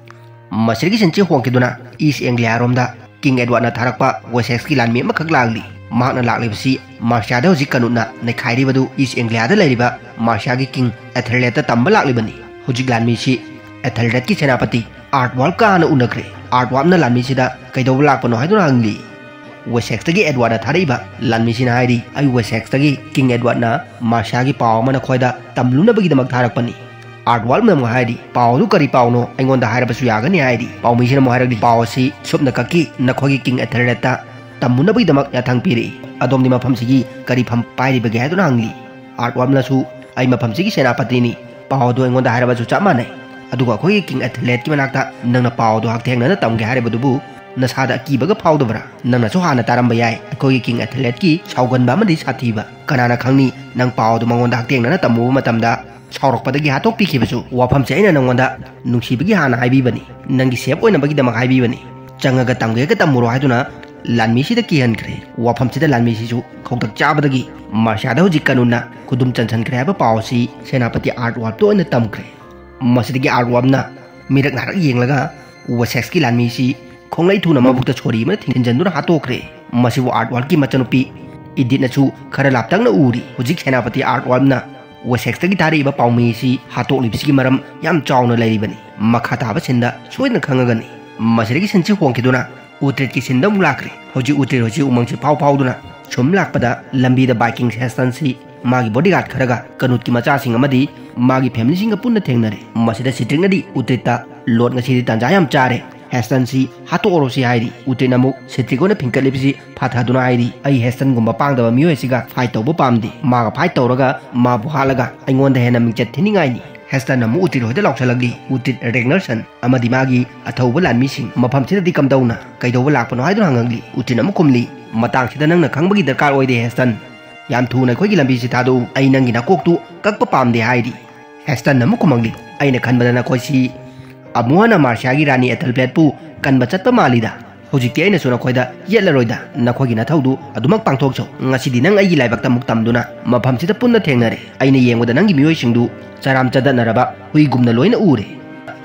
ꯃꯁꯤꯗꯒꯤ ꯁꯤꯟꯁꯤ ꯍꯣꯡꯈꯤꯗꯨꯅ ꯏꯁ ꯑꯦꯡꯒ꯭ꯂꯤꯌꯥꯔꯣꯝꯗ ꯀꯤꯡ ꯑꯦꯗꯋꯥꯔꯗꯅ ꯊꯥꯔꯛꯄ ꯋꯦꯁꯦꯛꯁꯀꯤ ꯂꯥꯟꯃꯤ ꯑꯃꯈꯛ ꯂꯥꯛꯂꯤ꯫ ꯃꯍꯥꯛꯅ ꯂꯥꯛꯂꯤꯕꯁꯤ ꯃꯥꯔꯁꯤꯌꯥꯗ ꯍꯧꯖꯤꯛ ꯀꯅꯨꯠꯅ ꯅꯩꯈꯥꯏꯔꯤꯕꯗꯨ ꯏꯁ ꯑꯦꯡꯒ꯭ꯂꯤꯌꯥꯗ ꯂꯩꯔꯤꯕ ꯃꯥꯔꯁꯤꯌꯥꯒꯤ ꯀꯤꯡ ꯑꯦꯊꯦꯜꯔꯦꯗꯇ ꯇꯝꯕ ꯂꯥꯛꯂꯤꯕꯅꯤ꯫ ꯍꯧꯖꯤꯛ ꯂꯥꯟꯃꯤꯁꯤ ꯑꯦꯊꯦꯜꯔꯦꯗꯀꯤ ꯁꯦꯅꯥꯄꯇꯤ ꯑꯥꯔꯠꯋꯥꯜꯀꯥꯅ ꯎꯅꯈ꯭ꯔꯦ꯫ ꯑꯥꯔꯠꯋꯥꯜꯅ ꯂꯥꯟꯃꯤꯁꯤꯗ ꯀꯩꯗꯧꯕ ꯂꯥꯛꯄꯅꯣ ꯍꯥꯏꯗꯨꯅ ꯍꯪꯂꯤ꯫ ꯋꯦꯁꯦꯛꯁꯇꯒꯤ ꯑꯦꯗꯋꯥꯔꯗꯅ ꯊꯥꯔꯛꯏꯕ ꯂꯥꯟꯃꯤꯁꯤꯅ ꯍꯥꯏꯔꯤ, "ꯑꯩ ꯋꯦꯁꯦꯛꯁꯇꯒꯤ ꯀꯤꯡ ꯑꯦꯗꯋꯥꯔꯗꯅ ꯃꯥꯔꯁꯤꯌꯥꯒꯤ ꯄꯥꯎ ꯑꯃ ꯅꯈꯣꯏꯗ ꯇꯝꯂꯨꯅꯕꯒꯤꯗꯃꯛ ꯊꯥꯔꯛꯄꯅꯤ꯫" ꯑꯥꯔꯠꯋꯥꯜꯅ ꯑꯃꯨꯛ ꯍꯥꯏꯔꯤ, "ꯄꯥꯎ ꯑꯗꯨ ꯀꯔꯤ ꯄꯥꯎꯅꯣ? ꯑꯩꯉꯣꯟꯗ ꯍꯥꯏꯔꯕꯁꯨ ꯌꯥꯒꯅꯤ" ꯍꯥꯏꯔꯤ꯫ ꯄꯥꯎꯃꯤꯁꯤꯅ ꯑꯃꯨꯛ ꯍꯥꯏꯔꯛꯂꯤ, "ꯄꯥꯎ ꯑꯁꯤ ꯁꯨꯞꯅ ꯀꯛꯀꯤ ꯅꯈꯣꯏꯒꯤ ꯀꯤꯡ ꯑꯦꯊꯦꯜꯔꯦꯗꯇ ꯇꯝꯃꯨꯅꯕꯒꯤꯗꯃꯛ ꯌꯥꯊꯪ ꯄꯤꯔꯛꯏ꯫ ꯑꯗꯣꯝꯗꯤ ꯃꯐꯝꯁꯤꯒꯤ ꯀꯔꯤ ꯐꯝ ꯄꯥꯏꯔꯤꯕꯒꯦ?" ꯍꯥꯏꯗꯨꯅ ꯍꯪꯂꯤ꯫ ꯑꯥꯔꯠꯋꯥꯜꯅꯁꯨ, "ꯑꯩ ꯃꯐꯝꯁꯤꯒꯤ ꯁꯦꯅꯥꯄꯇꯤꯅꯤ꯫ ꯄꯥꯎ ꯑꯗꯨ ꯑꯩꯉꯣꯟꯗ ꯍꯥꯏꯔꯕꯁꯨ ꯆꯞ ꯃꯥꯟꯅꯩ꯫ ꯑꯗꯨꯒ ꯑꯩꯈꯣꯏꯒꯤ ꯀꯤꯡ ꯑꯦꯊꯦꯜꯔꯦꯗꯀꯤ ꯃꯅꯥꯛꯇ ꯅꯪꯅ ꯄꯥꯎ ꯑꯗꯨ ꯍꯛꯊꯦꯡꯅꯅ ꯇꯝꯒꯦ ꯍꯥꯏꯔꯤꯕꯗꯨꯕꯨ ꯅꯁꯥꯗ ꯑꯀꯤꯕꯒ ꯐꯥꯎꯗꯕ꯭ꯔꯥ? ꯅꯪꯅꯁꯨ ꯍꯥꯟꯅ ꯇꯥꯔꯝꯕ ꯌꯥꯏ, ꯑꯩꯈꯣꯏꯒꯤ ꯀꯤꯡ ꯑꯦꯊꯦꯂꯦꯠꯀꯤ ꯁꯥꯎꯒꯟꯕ ꯑꯃꯗꯤ ꯁꯥꯊꯤꯕ꯫ ꯀꯅꯥꯅ ꯈꯪꯅꯤ, ꯅꯪ ꯄꯥꯎ ꯑꯗꯨ ꯃꯉꯣꯟꯗ ꯍꯛꯊꯦꯡꯅꯅ ꯇꯝꯃꯨꯕ ꯃꯇꯝꯗ ꯁꯥꯎꯔꯛꯄꯗꯒꯤ ꯍꯥꯠꯇꯣꯛꯄꯤꯈꯤꯕꯁꯨ꯫ ꯋꯥꯐꯝꯁꯦ ꯑꯩꯅ ꯅꯪꯉꯣꯟꯗ ꯅꯨꯡꯁꯤꯕꯒꯤ ꯍꯥꯟꯅ ꯍꯥꯏꯕꯤꯕꯅꯤ, ꯅꯪꯒꯤ ꯁꯦꯐ ꯑꯣꯏꯅꯕꯒꯤꯗꯃꯛ ꯍꯥꯏꯕꯤꯕꯅꯤ꯫ ꯆꯪꯉꯒ ꯇꯝꯒꯦꯒ ꯇꯝꯃꯨꯔꯣ ꯍꯥꯏꯗꯨꯅ ꯂꯥꯟꯃꯤꯁꯤꯗ ꯀꯤꯍꯟꯈ꯭ꯔꯦ꯫ ꯋꯥꯐꯝꯁꯤꯗ ꯂꯥꯟꯃꯤꯁꯤꯁꯨ ꯈꯧꯇꯛ ꯆꯥꯕꯗꯒꯤ ꯃꯥꯔꯁꯤꯌꯥꯗ ꯍꯧꯖꯤꯛ ꯀꯅꯨꯟꯅ ꯈꯨꯗꯨꯝ ꯆꯟꯁꯟꯈ꯭ꯔꯦ ꯍꯥꯏꯕ ꯄꯥꯎ ꯑꯁꯤ ꯁꯦꯅꯥꯄꯇꯤ ꯑꯥꯔꯠꯋꯥꯔꯞꯇ ꯑꯣꯏꯅ ꯇꯝꯈ꯭ꯔꯦ꯫ ꯃꯁꯤꯗꯒꯤ ꯑꯥꯔꯠꯋꯥꯔꯞꯅ ꯃꯤꯔꯛ ꯅꯥꯔꯛ ꯌꯦꯡꯂꯒ ꯋꯦꯁꯦꯛꯁꯀꯤ ꯂꯥꯟꯃꯤꯁꯤ ꯈꯣꯡꯂꯩ ꯊꯨꯅ ꯃꯕꯨꯛꯇ ꯁꯣꯔꯤ ꯑꯃꯅ ꯊꯤꯟꯖꯤꯟꯗꯨꯅ ꯍꯥꯠꯇꯣꯛꯈ꯭ꯔꯦ꯫ ꯃꯁꯤꯕꯨ ꯑꯥꯔꯠꯋꯥꯔꯞꯀꯤ ꯃꯆꯥꯅꯨꯄꯤ ꯏꯗꯤꯠꯅꯁꯨ ꯈꯔ ꯂꯥꯞꯇꯛꯅ ꯎꯔꯤ꯫ ꯍꯧꯖꯤꯛ ꯁꯦꯅꯥꯄꯇꯤ ꯑꯥꯔꯠꯋꯥꯔꯞꯅ ꯋꯦꯁꯦꯛꯁꯇꯒꯤ ꯊꯥꯔꯛꯏꯕ ꯄꯥꯎꯃꯤ ꯑꯁꯤ ꯍꯥꯠꯇꯣꯛꯂꯤꯕꯁꯤꯒꯤ ꯃꯔꯝ ꯌꯥꯝ ꯆꯥꯎꯅ ꯂꯩꯔꯤꯕꯅꯤ꯫ ꯃꯈꯥ ꯇꯥꯕ ꯁꯤꯟꯗ ꯁꯣꯏꯗꯅ ꯈꯪꯉꯒꯅꯤ꯫ ꯃꯁꯤꯗꯒꯤ ꯁꯤꯟꯁꯤ ꯍꯣꯡꯈꯤꯗꯨꯅ ꯎꯇ꯭ꯔꯤꯠꯀꯤ ꯁꯤꯟꯗ ꯑꯃꯨꯛ ꯂꯥꯛꯈ꯭ꯔꯦ꯫ ꯍꯧꯖꯤꯛ ꯎꯇ꯭ꯔꯤꯠ ꯍꯣꯏꯁꯤ ꯎꯃꯪꯁꯤ ꯐꯥꯎ ꯐꯥꯎꯗꯨꯅ ꯁꯨꯝ ꯂꯥꯛꯄꯗ ꯂꯝꯕꯤꯗ ꯕꯥꯏꯀꯤꯡ ꯍꯦꯁꯇꯟꯁꯤ ꯃꯥꯒꯤ ꯕꯣꯗꯤꯒꯥꯔꯗ ꯈꯔꯒ ꯀꯅꯨꯠꯀꯤ ꯃꯆꯥꯁꯤꯡ ꯑꯃꯗꯤ ꯃꯥꯒꯤ ꯐꯦꯃꯤꯂꯤꯁꯤꯡꯒ ꯄꯨꯟꯅ ꯊꯦꯡꯅꯔꯦ꯫ ꯃꯁꯤꯗ ꯁꯤꯇ꯭ꯔꯤꯛꯅꯗꯤ ꯎꯇ꯭ꯔꯤꯠꯇ, "ꯂꯣꯠ, ꯉꯁꯤꯗꯤ ꯇꯥꯟꯖꯥ ꯌꯥꯝ ꯆꯥꯔꯦ, ꯍꯦꯁꯇꯟꯁꯤ ꯍꯥꯠꯇꯣꯛꯑꯔꯣꯁꯤ" ꯍꯥꯏꯔꯤ꯫ ꯎꯇ꯭ꯔꯤꯠꯅ ꯑꯃꯨꯛ ꯁꯤꯇ꯭ꯔꯤꯛ ꯑꯣꯏꯅ ꯐꯤꯡꯀꯠꯂꯤꯕꯁꯤ ꯐꯥꯊꯗꯨꯅ ꯍꯥꯏꯔꯤ, "ꯑꯩ ꯍꯦꯁꯇꯟꯒꯨꯝꯕ ꯄꯥꯡꯗꯕ ꯃꯤꯑꯣꯏ ꯑꯁꯤꯒ ꯐꯥꯏꯠ ꯇꯧꯕ ꯄꯥꯝꯗꯦ꯫ ꯃꯥꯒ ꯐꯥꯏꯠ ꯇꯧꯔꯒ ꯃꯥꯕꯨ ꯍꯥꯠꯂꯒ ꯑꯩꯉꯣꯟꯗ ꯍꯦꯟꯅ ꯃꯤꯡꯆꯠ ꯊꯤꯅꯤꯡꯉꯥꯏꯅꯤ"꯫ ꯍꯦꯁꯇꯟ ꯑꯃꯨꯛ ꯎꯇ꯭ꯔꯤꯠ ꯍꯣꯏꯗ ꯂꯥꯎꯁꯜꯂꯛꯂꯤ꯫ ꯎꯇ꯭ꯔꯤꯠ, ꯔꯦꯒꯅꯔꯁꯟ ꯑꯃꯗꯤ ꯃꯥꯒꯤ ꯑꯊꯧꯕ ꯂꯥꯟꯃꯤꯁꯤꯡ ꯃꯐꯝꯁꯤꯗꯗꯤ ꯀꯝꯗꯧꯅ, ꯀꯩꯗꯧꯕ ꯂꯥꯛꯄꯅꯣ ꯍꯥꯏꯗꯨꯅ ꯍꯪꯉꯛꯂꯤ꯫ ꯎꯇ꯭ꯔꯤꯠ ꯑꯃꯨꯛ ꯈꯨꯝꯂꯤ, "ꯃꯇꯥꯡꯁꯤꯗ ꯅꯪꯅ ꯈꯪꯕꯒꯤ ꯗꯔꯀꯥꯔ ꯑꯣꯏꯗꯦ ꯍꯦꯁꯇꯟ꯫ ꯌꯥꯝ ꯊꯨꯅ ꯑꯩꯈꯣꯏꯒꯤ ꯂꯝꯕꯤꯁꯤ ꯊꯥꯗꯣꯛꯎ꯫ ꯑꯩ ꯅꯪꯒꯤ ꯅꯀꯣꯛꯇꯨ ꯀꯛꯄ ꯄꯥꯝꯗꯦ" ꯍꯥꯏꯔꯤ꯫ ꯍꯦꯁꯇꯟ ꯑꯃꯨꯛ ꯈꯨꯝꯃꯛꯂꯤ, "ꯑꯩꯅ ꯈꯟꯕꯗ ꯅꯈꯣꯏꯁꯤ ꯑꯃꯨꯛ ꯍꯟꯅ ꯃꯥꯔꯁꯤꯌꯥꯒꯤ ꯔꯥꯅꯤ ꯑꯦꯊꯦꯜꯕ꯭ꯂꯦꯠꯄꯨ ꯀꯟꯕ ꯆꯠꯄ ꯃꯥꯜꯂꯤꯗ꯫ ꯍꯧꯖꯤꯛꯇꯤ ꯑꯩꯅꯁꯨ ꯅꯈꯣꯏꯗ ꯌꯦꯠꯂꯔꯣꯏꯗ, ꯅꯈꯣꯏꯒꯤ ꯅꯊꯧꯗꯨ ꯑꯗꯨꯃꯛ ꯄꯥꯡꯊꯣꯛꯆꯧ꯫ ꯉꯁꯤꯗꯤ ꯅꯪ ꯑꯩꯒꯤ ꯂꯥꯏꯕꯛꯇ ꯑꯃꯨꯛ ꯇꯝꯗꯨꯅ ꯃꯐꯝꯁꯤꯗ ꯄꯨꯟꯅ ꯊꯦꯡꯅꯔꯦ꯫ ꯑꯩꯅ ꯌꯦꯡꯕꯗ ꯅꯪꯒꯤ ꯃꯤꯑꯣꯏꯁꯤꯡꯗꯨ ꯆꯔꯥꯝ ꯆꯗꯠꯅꯔꯕ ꯍꯨꯏꯒꯨꯝꯅ ꯂꯣꯏꯅ ꯎꯔꯦ꯫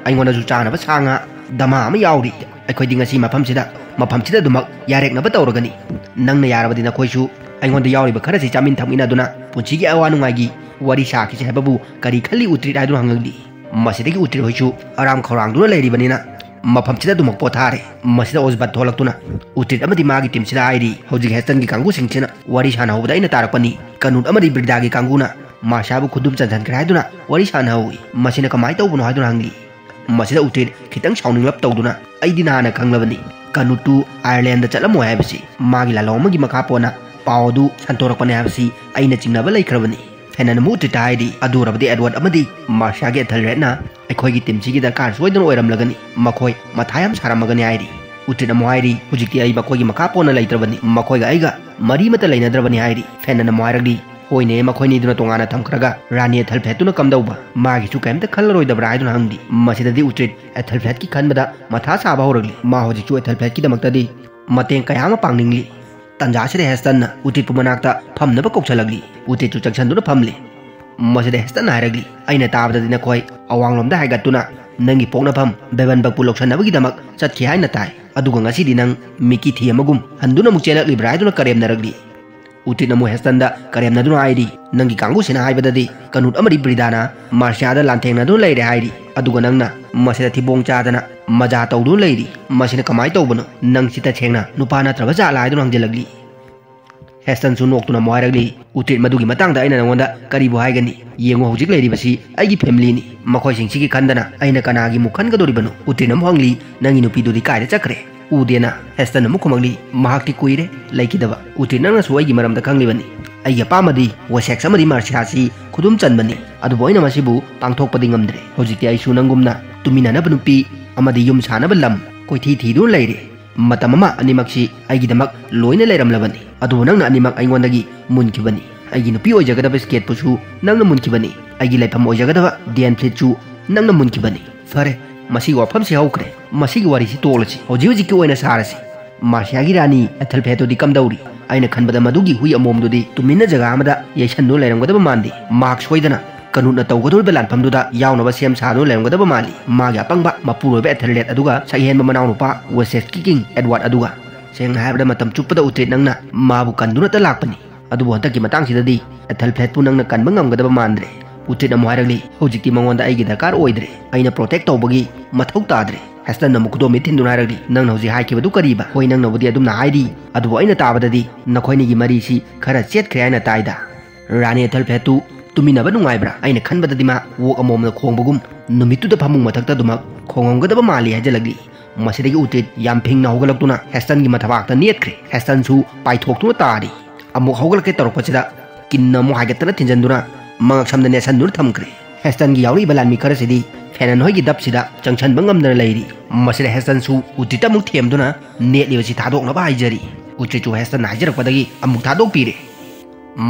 ꯑꯩꯉꯣꯟꯗꯁꯨ ꯆꯥꯅꯕ ꯁꯥ ꯉꯥ ꯗꯃꯥ ꯑꯃ ꯌꯥꯎꯔꯤ꯫ ꯑꯩꯈꯣꯏꯗꯤ ꯉꯁꯤ ꯃꯐꯝꯁꯤꯗ, ꯃꯐꯝꯁꯤꯗ ꯑꯗꯨꯃꯛ ꯌꯥꯔꯦꯛꯅꯕ ꯇꯧꯔꯒꯅꯤ꯫ ꯅꯪꯅ ꯌꯥꯔꯕꯗꯤ ꯅꯈꯣꯏꯁꯨ ꯑꯩꯉꯣꯟꯗ ꯌꯥꯎꯔꯤꯕ ꯈꯔꯁꯤ ꯆꯥꯃꯤꯟ ꯊꯛꯃꯤꯟꯅꯗꯨꯅ ꯄꯨꯟꯁꯤꯒꯤ ꯑꯋꯥ ꯅꯨꯡꯉꯥꯏꯒꯤ ꯋꯥꯔꯤ ꯁꯥꯈꯤꯁꯤ" ꯍꯥꯏꯕꯕꯨ ꯀꯔꯤ ꯈꯜꯂꯤ ꯎꯇ꯭ꯔꯤꯠ ꯍꯥꯏꯗꯨꯅ ꯍꯪꯂꯛꯂꯤ꯫ ꯃꯁꯤꯗꯒꯤ ꯎꯇ꯭ꯔꯤꯠ ꯍꯣꯏꯁꯨ ꯑꯔꯥꯝ ꯈꯧꯔꯥꯡꯗꯨꯅ ꯂꯩꯔꯤꯕꯅꯤꯅ ꯃꯐꯝꯁꯤꯗ ꯑꯗꯨꯃꯛ ꯄꯣꯊꯥꯔꯦ꯫ ꯃꯁꯤꯗ ꯑꯣꯖꯕꯠ ꯊꯣꯛꯂꯛꯇꯨꯅ ꯎꯇ꯭ꯔꯤꯠ ꯑꯃꯗꯤ ꯃꯥꯒꯤ ꯇꯤꯝꯁꯤꯗ ꯍꯥꯏꯔꯤ, "ꯍꯧꯖꯤꯛ ꯍꯦꯁꯇꯟꯒꯤ ꯀꯥꯡꯕꯨꯁꯤꯡꯁꯤꯅ ꯋꯥꯔꯤ ꯁꯥꯟꯅꯍꯧꯕꯗ ꯑꯩꯅ ꯇꯥꯔꯛꯄꯅꯤ꯫ ꯀꯅꯨꯠ ꯑꯃꯗꯤ ꯕ꯭ꯔꯤꯗꯥꯒꯤ ꯀꯥꯡꯕꯨꯅ ꯃꯥꯔꯁꯤꯌꯥꯕꯨ ꯈꯨꯗꯨꯝ ꯆꯟꯁꯟꯈ꯭ꯔꯦ ꯍꯥꯏꯗꯨꯅ ꯋꯥꯔꯤ ꯁꯥꯟꯅꯍꯧꯏ꯫ ꯃꯁꯤꯅ ꯀꯃꯥꯏꯅ ꯇꯧꯕꯅꯣ?" ꯍꯥꯏꯗꯨꯅ ꯍꯪꯂꯤ꯫ ꯃꯁꯤꯗ ꯎꯇ꯭ꯔꯤꯠ ꯈꯤꯇꯪ ꯁꯥꯎꯅꯤꯡꯂꯞ ꯇꯧꯗꯨꯅ, "ꯑꯩꯗꯤ ꯅꯍꯥꯟꯅ ꯈꯪꯂꯕꯅꯤ, ꯀꯅꯨꯠꯇꯨ ꯑꯥꯌꯔꯂꯦꯟꯗ ꯆꯠꯂꯝꯃꯣꯏ ꯍꯥꯏꯕꯁꯤ꯫ ꯃꯥꯒꯤ ꯂꯥꯜꯍꯧ ꯑꯃꯒꯤ ꯃꯈꯥ ꯄꯣꯟꯅ ꯄꯥꯎ ꯑꯗꯨ ꯁꯟꯇꯣꯔꯛꯄꯅꯦ ꯍꯥꯏꯕꯁꯤ ꯑꯩꯅ ꯆꯤꯡꯅꯕ ꯂꯩꯈ꯭ꯔꯕꯅꯤ"꯫ ꯐꯦꯅꯟ ꯑꯃꯨꯛ ꯎꯇ꯭ꯔꯤꯠꯇ ꯍꯥꯏꯔꯤ, "ꯑꯗꯨ ꯑꯣꯏꯔꯕꯗꯤ ꯑꯦꯗꯋꯥꯔꯗ ꯑꯃꯗꯤ ꯃꯥꯔꯁꯤꯌꯥꯒꯤ ꯑꯦꯊꯦꯜꯔꯦꯗꯅ ꯑꯩꯈꯣꯏꯒꯤ ꯇꯤꯝꯁꯤꯒꯤ ꯗꯔꯀꯥꯔ ꯁꯣꯏꯗꯅ ꯑꯣꯏꯔꯝꯂꯒꯅꯤ꯫ ꯃꯈꯣꯏ ꯃꯊꯥ ꯌꯥꯝ ꯁꯥꯔꯝꯃꯒꯅꯤ" ꯍꯥꯏꯔꯤ꯫ ꯎꯇ꯭ꯔꯤꯠꯅ ꯑꯃꯨꯛ ꯍꯥꯏꯔꯤ, "ꯍꯧꯖꯤꯛꯇꯤ ꯑꯩ ꯃꯈꯣꯏꯒꯤ ꯃꯈꯥ ꯄꯣꯟꯅ ꯂꯩꯇ꯭ꯔꯕꯅꯤ, ꯃꯈꯣꯏꯒ ꯑꯩꯒ ꯃꯔꯤ ꯑꯃꯠꯇ ꯂꯩꯅꯗ꯭ꯔꯕꯅꯤ" ꯍꯥꯏꯔꯤ꯫ ꯐꯦꯟꯅꯟꯅ ꯑꯃꯨꯛ ꯍꯥꯏꯔꯛꯂꯤ, "ꯍꯣꯏꯅꯦ, ꯃꯈꯣꯏꯅꯤꯗꯨꯅ ꯇꯣꯉꯥꯟꯅ ꯊꯝꯈ꯭ꯔꯒ ꯔꯥꯅꯤ ꯑꯦꯊꯜꯐꯦꯠꯇꯨꯅ ꯀꯝꯗꯧꯕ? ꯃꯥꯒꯤꯁꯨ ꯀꯔꯤꯝꯇ ꯈꯜꯂꯔꯣꯏꯗꯕ꯭ꯔꯥ?" ꯍꯥꯏꯗꯨꯅ ꯍꯪꯂꯤ꯫ ꯃꯁꯤꯗꯗꯤ ꯎꯇ꯭ꯔꯤꯠ ꯑꯦꯊꯜꯐꯦꯠꯀꯤ ꯈꯟꯕꯗ ꯃꯊꯥ ꯁꯥꯕ ꯍꯧꯔꯛꯂꯤ꯫ ꯃꯥ ꯍꯧꯖꯤꯛꯁꯨ ꯑꯦꯊꯜꯐꯦꯠꯀꯤꯗꯃꯛꯇꯗꯤ ꯃꯇꯦꯡ ꯀꯌꯥ ꯑꯃ ꯄꯥꯡꯅꯤꯡꯂꯤ꯫ ꯇꯟꯖꯥꯁꯤꯗ ꯍꯦꯁꯇꯟꯅ ꯎꯇ꯭ꯔꯤꯠꯄꯨ ꯃꯅꯥꯛꯇ ꯐꯝꯅꯕ ꯀꯧꯁꯜꯂꯛꯂꯤ꯫ ꯎꯇ꯭ꯔꯤꯠꯁꯨ ꯆꯪꯁꯟꯗꯨꯅ ꯐꯝꯂꯤ꯫ ꯃꯁꯤꯗ ꯍꯦꯁꯇꯟꯅ ꯍꯥꯏꯔꯛꯂꯤ, "ꯑꯩꯅ ꯇꯥꯕꯗꯗꯤ ꯅꯈꯣꯏ ꯑꯋꯥꯡꯂꯣꯝꯗ ꯍꯥꯏꯒꯠꯇꯨꯅ ꯅꯪꯒꯤ ꯄꯣꯛꯅꯐꯝ ꯕꯦꯕꯟꯕꯛꯄꯨ ꯂꯧꯁꯟꯅꯕꯒꯤꯗꯃꯛ ꯆꯠꯈꯤ ꯍꯥꯏꯅ ꯇꯥꯏ꯫ ꯑꯗꯨꯒ ꯉꯁꯤꯗꯤ ꯅꯪ ꯃꯤꯀꯤ ꯊꯤ ꯑꯃꯒꯨꯝ ꯍꯟꯗꯨꯅ ꯑꯃꯨꯛ ꯆꯦꯜꯂꯛꯂꯤꯕ꯭ꯔꯥ?" ꯍꯥꯏꯗꯨꯅ ꯀꯔꯦꯝꯅꯔꯛꯂꯤ꯫ ꯎꯇ꯭ꯔꯤꯠꯅ ꯑꯃꯨꯛ ꯍꯦꯁꯇꯟꯗ ꯀꯔꯦꯝꯅꯗꯨꯅ ꯍꯥꯏꯔꯤ, "ꯅꯪꯒꯤ ꯀꯥꯡꯕꯨꯁꯤꯅ ꯍꯥꯏꯕꯗꯗꯤ ꯀꯅꯨꯠ ꯑꯃꯗꯤ ꯕ꯭ꯔꯤꯗꯥꯅ ꯃꯥꯔꯁꯤꯌꯥꯗ ꯂꯥꯟꯊꯦꯡꯅꯗꯨꯅ ꯂꯩꯔꯦ ꯍꯥꯏꯔꯤ, ꯑꯗꯨꯒ ꯅꯪꯅ ꯃꯁꯤꯗ ꯊꯤꯕꯣꯡ ꯆꯥꯗꯅ ꯃꯖꯥ ꯇꯧꯗꯨꯅ ꯂꯩꯔꯤ꯫ ꯃꯁꯤꯅ ꯀꯃꯥꯏꯅ ꯇꯧꯕꯅꯣ? ꯅꯪꯁꯤ ꯇꯁꯦꯡꯅ ꯅꯨꯄꯥ ꯅꯠꯇ꯭ꯔꯕ ꯖꯥꯠꯂꯥ?" ꯍꯥꯏꯗꯨꯅ ꯍꯪꯖꯤꯜꯂꯛꯂꯤ꯫ ꯍꯦꯁꯇꯟꯁꯨ ꯅꯣꯛꯇꯨꯅ ꯑꯃꯨꯛ ꯍꯥꯏꯔꯛꯂꯤ, "ꯎꯇ꯭ꯔꯤꯠ, ꯃꯗꯨꯒꯤ ꯃꯇꯥꯡꯗ ꯑꯩꯅ ꯅꯉꯣꯟꯗ ꯀꯔꯤꯕꯨ ꯍꯥꯏꯒꯅꯤ? ꯌꯦꯡꯉꯨ, ꯍꯧꯖꯤꯛ ꯂꯩꯔꯤꯕꯁꯤ ꯑꯩꯒꯤ ꯐꯦꯃꯤꯂꯤꯅꯤ꯫ ꯃꯈꯣꯏꯁꯤꯡꯁꯤꯒꯤ ꯈꯟꯗꯅ ꯑꯩꯅ ꯀꯅꯥꯒꯤ ꯑꯃꯨꯛ ꯈꯟꯒꯗꯧꯔꯤꯕꯅꯣ?" ꯎꯇ꯭ꯔꯤꯠꯅ ꯑꯃꯨꯛ ꯍꯪꯂꯤ, "ꯅꯪꯒꯤ ꯅꯨꯄꯤꯗꯨꯗꯤ ꯀꯥꯏꯗ ꯆꯠꯈ꯭ꯔꯦ? ꯎꯗꯦꯅ?" ꯍꯦꯁꯇꯟ ꯑꯃꯨꯛ ꯈꯨꯝꯃꯛꯂꯤ, "ꯃꯍꯥꯛꯇꯤ ꯀꯨꯏꯔꯦ ꯂꯩꯈꯤꯗꯕ꯫ ꯎꯇ꯭ꯔꯤꯠ, ꯅꯪꯅꯁꯨ ꯑꯩꯒꯤ ꯃꯔꯝꯗ ꯈꯪꯂꯤꯕꯅꯤ꯫ ꯑꯩꯒꯤ ꯑꯄꯥꯝꯕꯗꯤ ꯋꯦꯁꯦꯛꯁ ꯑꯃꯗꯤ ꯃꯥꯔꯁꯤꯌꯥꯁꯤ ꯈꯨꯗꯨꯝ ꯆꯟꯕꯅꯤ, ꯑꯗꯨꯕꯨ ꯑꯩꯅ ꯃꯁꯤꯕꯨ ꯄꯥꯡꯊꯣꯛꯄꯗꯤ ꯉꯝꯗ꯭ꯔꯦ꯫ ꯍꯧꯖꯤꯛꯇꯤ ꯑꯩꯁꯨ ꯅꯪꯒꯨꯝꯅ ꯇꯨꯃꯤꯟꯅꯅꯕ ꯅꯨꯄꯤ ꯑꯃꯗꯤ ꯌꯨꯝ ꯁꯥꯅꯕ ꯂꯝ ꯀꯣꯏꯊꯤ ꯊꯤꯗꯨꯅ ꯂꯩꯔꯦ꯫ ꯃꯇꯝ ꯑꯃ ꯑꯅꯤꯃꯛꯁꯤ ꯑꯩꯒꯤꯗꯃꯛ ꯂꯣꯏꯅ ꯂꯩꯔꯝꯂꯕꯅꯤ, ꯑꯗꯨꯕꯨ ꯅꯪꯅ ꯑꯅꯤꯃꯛ ꯑꯩꯉꯣꯟꯗꯒꯤ ꯃꯨꯟꯈꯤꯕꯅꯤ꯫ ꯑꯩꯒꯤ ꯅꯨꯄꯤ ꯑꯣꯏꯖꯒꯗꯕ ꯁ꯭ꯀꯦꯠꯄꯨꯁꯨ ꯅꯪꯅ ꯃꯨꯟꯈꯤꯕꯅꯤ꯫ ꯑꯩꯒꯤ ꯂꯩꯐꯝ ꯑꯣꯏꯖꯒꯗꯕ ꯗꯦꯟ ꯐ꯭ꯂꯤꯠꯁꯨ ꯅꯪꯅ ꯃꯨꯟꯈꯤꯕꯅꯤ꯫ ꯐꯔꯦ, ꯃꯁꯤꯒꯤ ꯋꯥꯐꯝꯁꯤ ꯍꯧꯈ꯭ꯔꯦ꯫ ꯃꯁꯤꯒꯤ ꯋꯥꯔꯤꯁꯤ ꯇꯣꯛꯂꯁꯤ꯫ ꯍꯧꯖꯤꯛ ꯍꯧꯖꯤꯛꯀꯤ ꯑꯣꯏꯅ ꯁꯥꯔꯁꯤ꯫ ꯃꯥꯔꯁꯤꯌꯥꯒꯤ ꯔꯥꯅꯤ ꯑꯦꯊꯜꯐꯦꯠꯇꯨꯗꯤ ꯀꯝꯗꯧꯔꯤ? ꯑꯩꯅ ꯈꯟꯕꯗ ꯃꯗꯨꯒꯤ ꯍꯨꯏ ꯑꯃꯣꯝꯗꯨꯗꯤ ꯇꯨꯃꯤꯟꯅ ꯖꯒꯥ ꯑꯃꯗ ꯌꯩꯁꯟꯗꯨꯅ ꯂꯩꯔꯝꯒꯗꯕ ꯃꯥꯟꯗꯦ꯫ ꯃꯍꯥꯛ ꯁꯣꯏꯗꯅ ꯀꯅꯨꯠꯅ ꯇꯧꯒꯗꯧꯔꯤꯕ ꯂꯥꯟꯐꯝꯗꯨꯗ ꯌꯥꯎꯅꯕ ꯁꯦꯝ ꯁꯥꯗꯨꯅ ꯂꯩꯔꯝꯒꯗꯕ ꯃꯥꯜꯂꯤ꯫ ꯃꯥꯒꯤ ꯑꯄꯪꯕ ꯃꯄꯨꯔꯣꯏꯕ ꯑꯦꯊꯦꯜꯔꯦꯠ ꯑꯗꯨꯒ ꯁꯛꯍꯦꯟꯕ ꯃꯅꯥꯎꯅꯨꯄꯥ ꯋꯦꯁꯦꯁꯀꯤ ꯀꯤꯡ ꯑꯦꯗꯋꯥꯔꯗ ꯑꯗꯨꯒ꯫ ꯁꯦꯡꯅ ꯍꯥꯏꯔꯕꯗ, ꯃꯇꯝ ꯆꯨꯞꯄꯗ ꯎꯇ꯭ꯔꯤꯠ ꯅꯪꯅ ꯃꯥꯕꯨ ꯀꯟꯗꯨꯅꯇ ꯂꯥꯛꯄꯅꯤ꯫ ꯑꯗꯨꯕꯨ ꯍꯟꯗꯛꯀꯤ ꯃꯇꯥꯡꯁꯤꯗꯗꯤ ꯑꯦꯊꯦꯜꯐꯦꯠꯄꯨ ꯅꯪꯅ ꯀꯟꯕ ꯉꯝꯒꯗꯕ ꯃꯥꯟꯗ꯭ꯔꯦ꯫ ꯎꯇ꯭ꯔꯤꯠ ꯑꯃꯨꯛ ꯍꯥꯏꯔꯛꯂꯤ, "ꯍꯧꯖꯤꯛꯇꯤ ꯃꯉꯣꯟꯗ ꯑꯩꯒꯤ ꯗꯔꯀꯥꯔ ꯑꯣꯏꯗ꯭ꯔꯦ꯫ ꯑꯩꯅ ꯄ꯭ꯔꯣꯇꯦꯛ ꯇꯧꯕꯒꯤ ꯃꯊꯧ ꯇꯥꯗ꯭ꯔꯦ꯫" ꯍꯦꯁꯇꯟ ꯑꯃꯨꯛ ꯈꯨꯗꯣꯝꯕꯤ ꯊꯤꯟꯗꯨꯅ ꯍꯥꯏꯔꯛꯂꯤ, "ꯅꯪꯅ ꯍꯧꯖꯤꯛ ꯍꯥꯏꯈꯤꯕꯗꯨ ꯀꯔꯤꯕ? ꯍꯣꯏ, ꯅꯪꯅꯕꯨꯗꯤ ꯑꯗꯨꯝꯅ ꯍꯥꯏꯔꯤ, ꯑꯗꯨꯕꯨ ꯑꯩꯅ ꯇꯥꯕꯗꯗꯤ ꯅꯈꯣꯏꯅꯤꯒꯤ ꯃꯔꯤꯁꯤ ꯈꯔ ꯆꯦꯠꯈ꯭ꯔꯦ ꯍꯥꯏꯅ ꯇꯥꯏꯗ꯫ ꯔꯥꯅꯤ ꯑꯦꯊꯦꯜꯐꯦꯠꯇꯨ ꯇꯨꯃꯤꯟꯅꯕ ꯅꯨꯡꯉꯥꯏꯕ꯭ꯔꯥ? ꯑꯩꯅ ꯈꯟꯕꯗꯗꯤ ꯃꯥ ꯑꯣꯛ ꯑꯃꯣꯝꯅ ꯈꯣꯡꯕꯒꯨꯝ ꯅꯨꯃꯤꯠꯇꯨꯗ ꯐꯃꯨꯡ ꯃꯊꯛꯇ ꯑꯗꯨꯃꯛ ꯈꯣꯡꯉꯝꯒꯗꯕ ꯃꯥꯜꯂꯤ" ꯍꯥꯏꯖꯤꯜꯂꯛꯂꯤ꯫ ꯃꯁꯤꯗꯒꯤ ꯎꯇ꯭ꯔꯤꯠ ꯌꯥꯝ ꯐꯤꯡꯅ ꯍꯧꯒꯠꯂꯛꯇꯨꯅ ꯍꯦꯁꯇꯟꯒꯤ ꯃꯊꯕꯥꯛꯇ ꯅꯦꯠꯈ꯭ꯔꯦ꯫ ꯍꯦꯁꯇꯟꯁꯨ ꯄꯥꯏꯊꯣꯛꯇꯨꯅ ꯇꯥꯔꯤ꯫ ꯑꯃꯨꯛ ꯍꯧꯒꯠꯂꯛꯀꯦ ꯇꯧꯔꯛꯄꯁꯤꯗ ꯀꯤꯟꯅ ꯑꯃꯨꯛ ꯍꯥꯏꯒꯠꯇꯅ ꯊꯤꯟꯖꯟꯗꯨꯅ ꯃꯉꯛꯁꯝꯗ ꯅꯦꯠꯁꯟꯗꯨꯅ ꯊꯝꯈ꯭ꯔꯦ꯫ ꯍꯦꯁꯇꯟꯒꯤ ꯌꯥꯎꯔꯛꯏꯕ ꯂꯥꯟꯃꯤ ꯈꯔꯁꯤꯗꯤ ꯐꯦꯅꯟ ꯍꯣꯏꯒꯤ ꯗꯞꯁꯤꯗ ꯆꯪꯁꯟꯕ ꯉꯝꯗꯅ ꯂꯩꯔꯤ꯫ ꯃꯁꯤꯗ ꯍꯦꯁꯇꯟꯁꯨ ꯎꯇ꯭ꯔꯤꯠꯇ ꯑꯃꯨꯛ ꯊꯦꯝꯗꯨꯅ ꯅꯦꯠꯂꯤꯕꯁꯤ ꯊꯥꯗꯣꯛꯅꯕ ꯍꯥꯏꯖꯔꯤ꯫ ꯎꯇ꯭ꯔꯤꯠꯁꯨ ꯍꯦꯁꯇꯟꯅ ꯍꯥꯏꯖꯔꯛꯄꯗꯒꯤ ꯑꯃꯨꯛ ꯊꯥꯗꯣꯛꯄꯤꯔꯦ꯫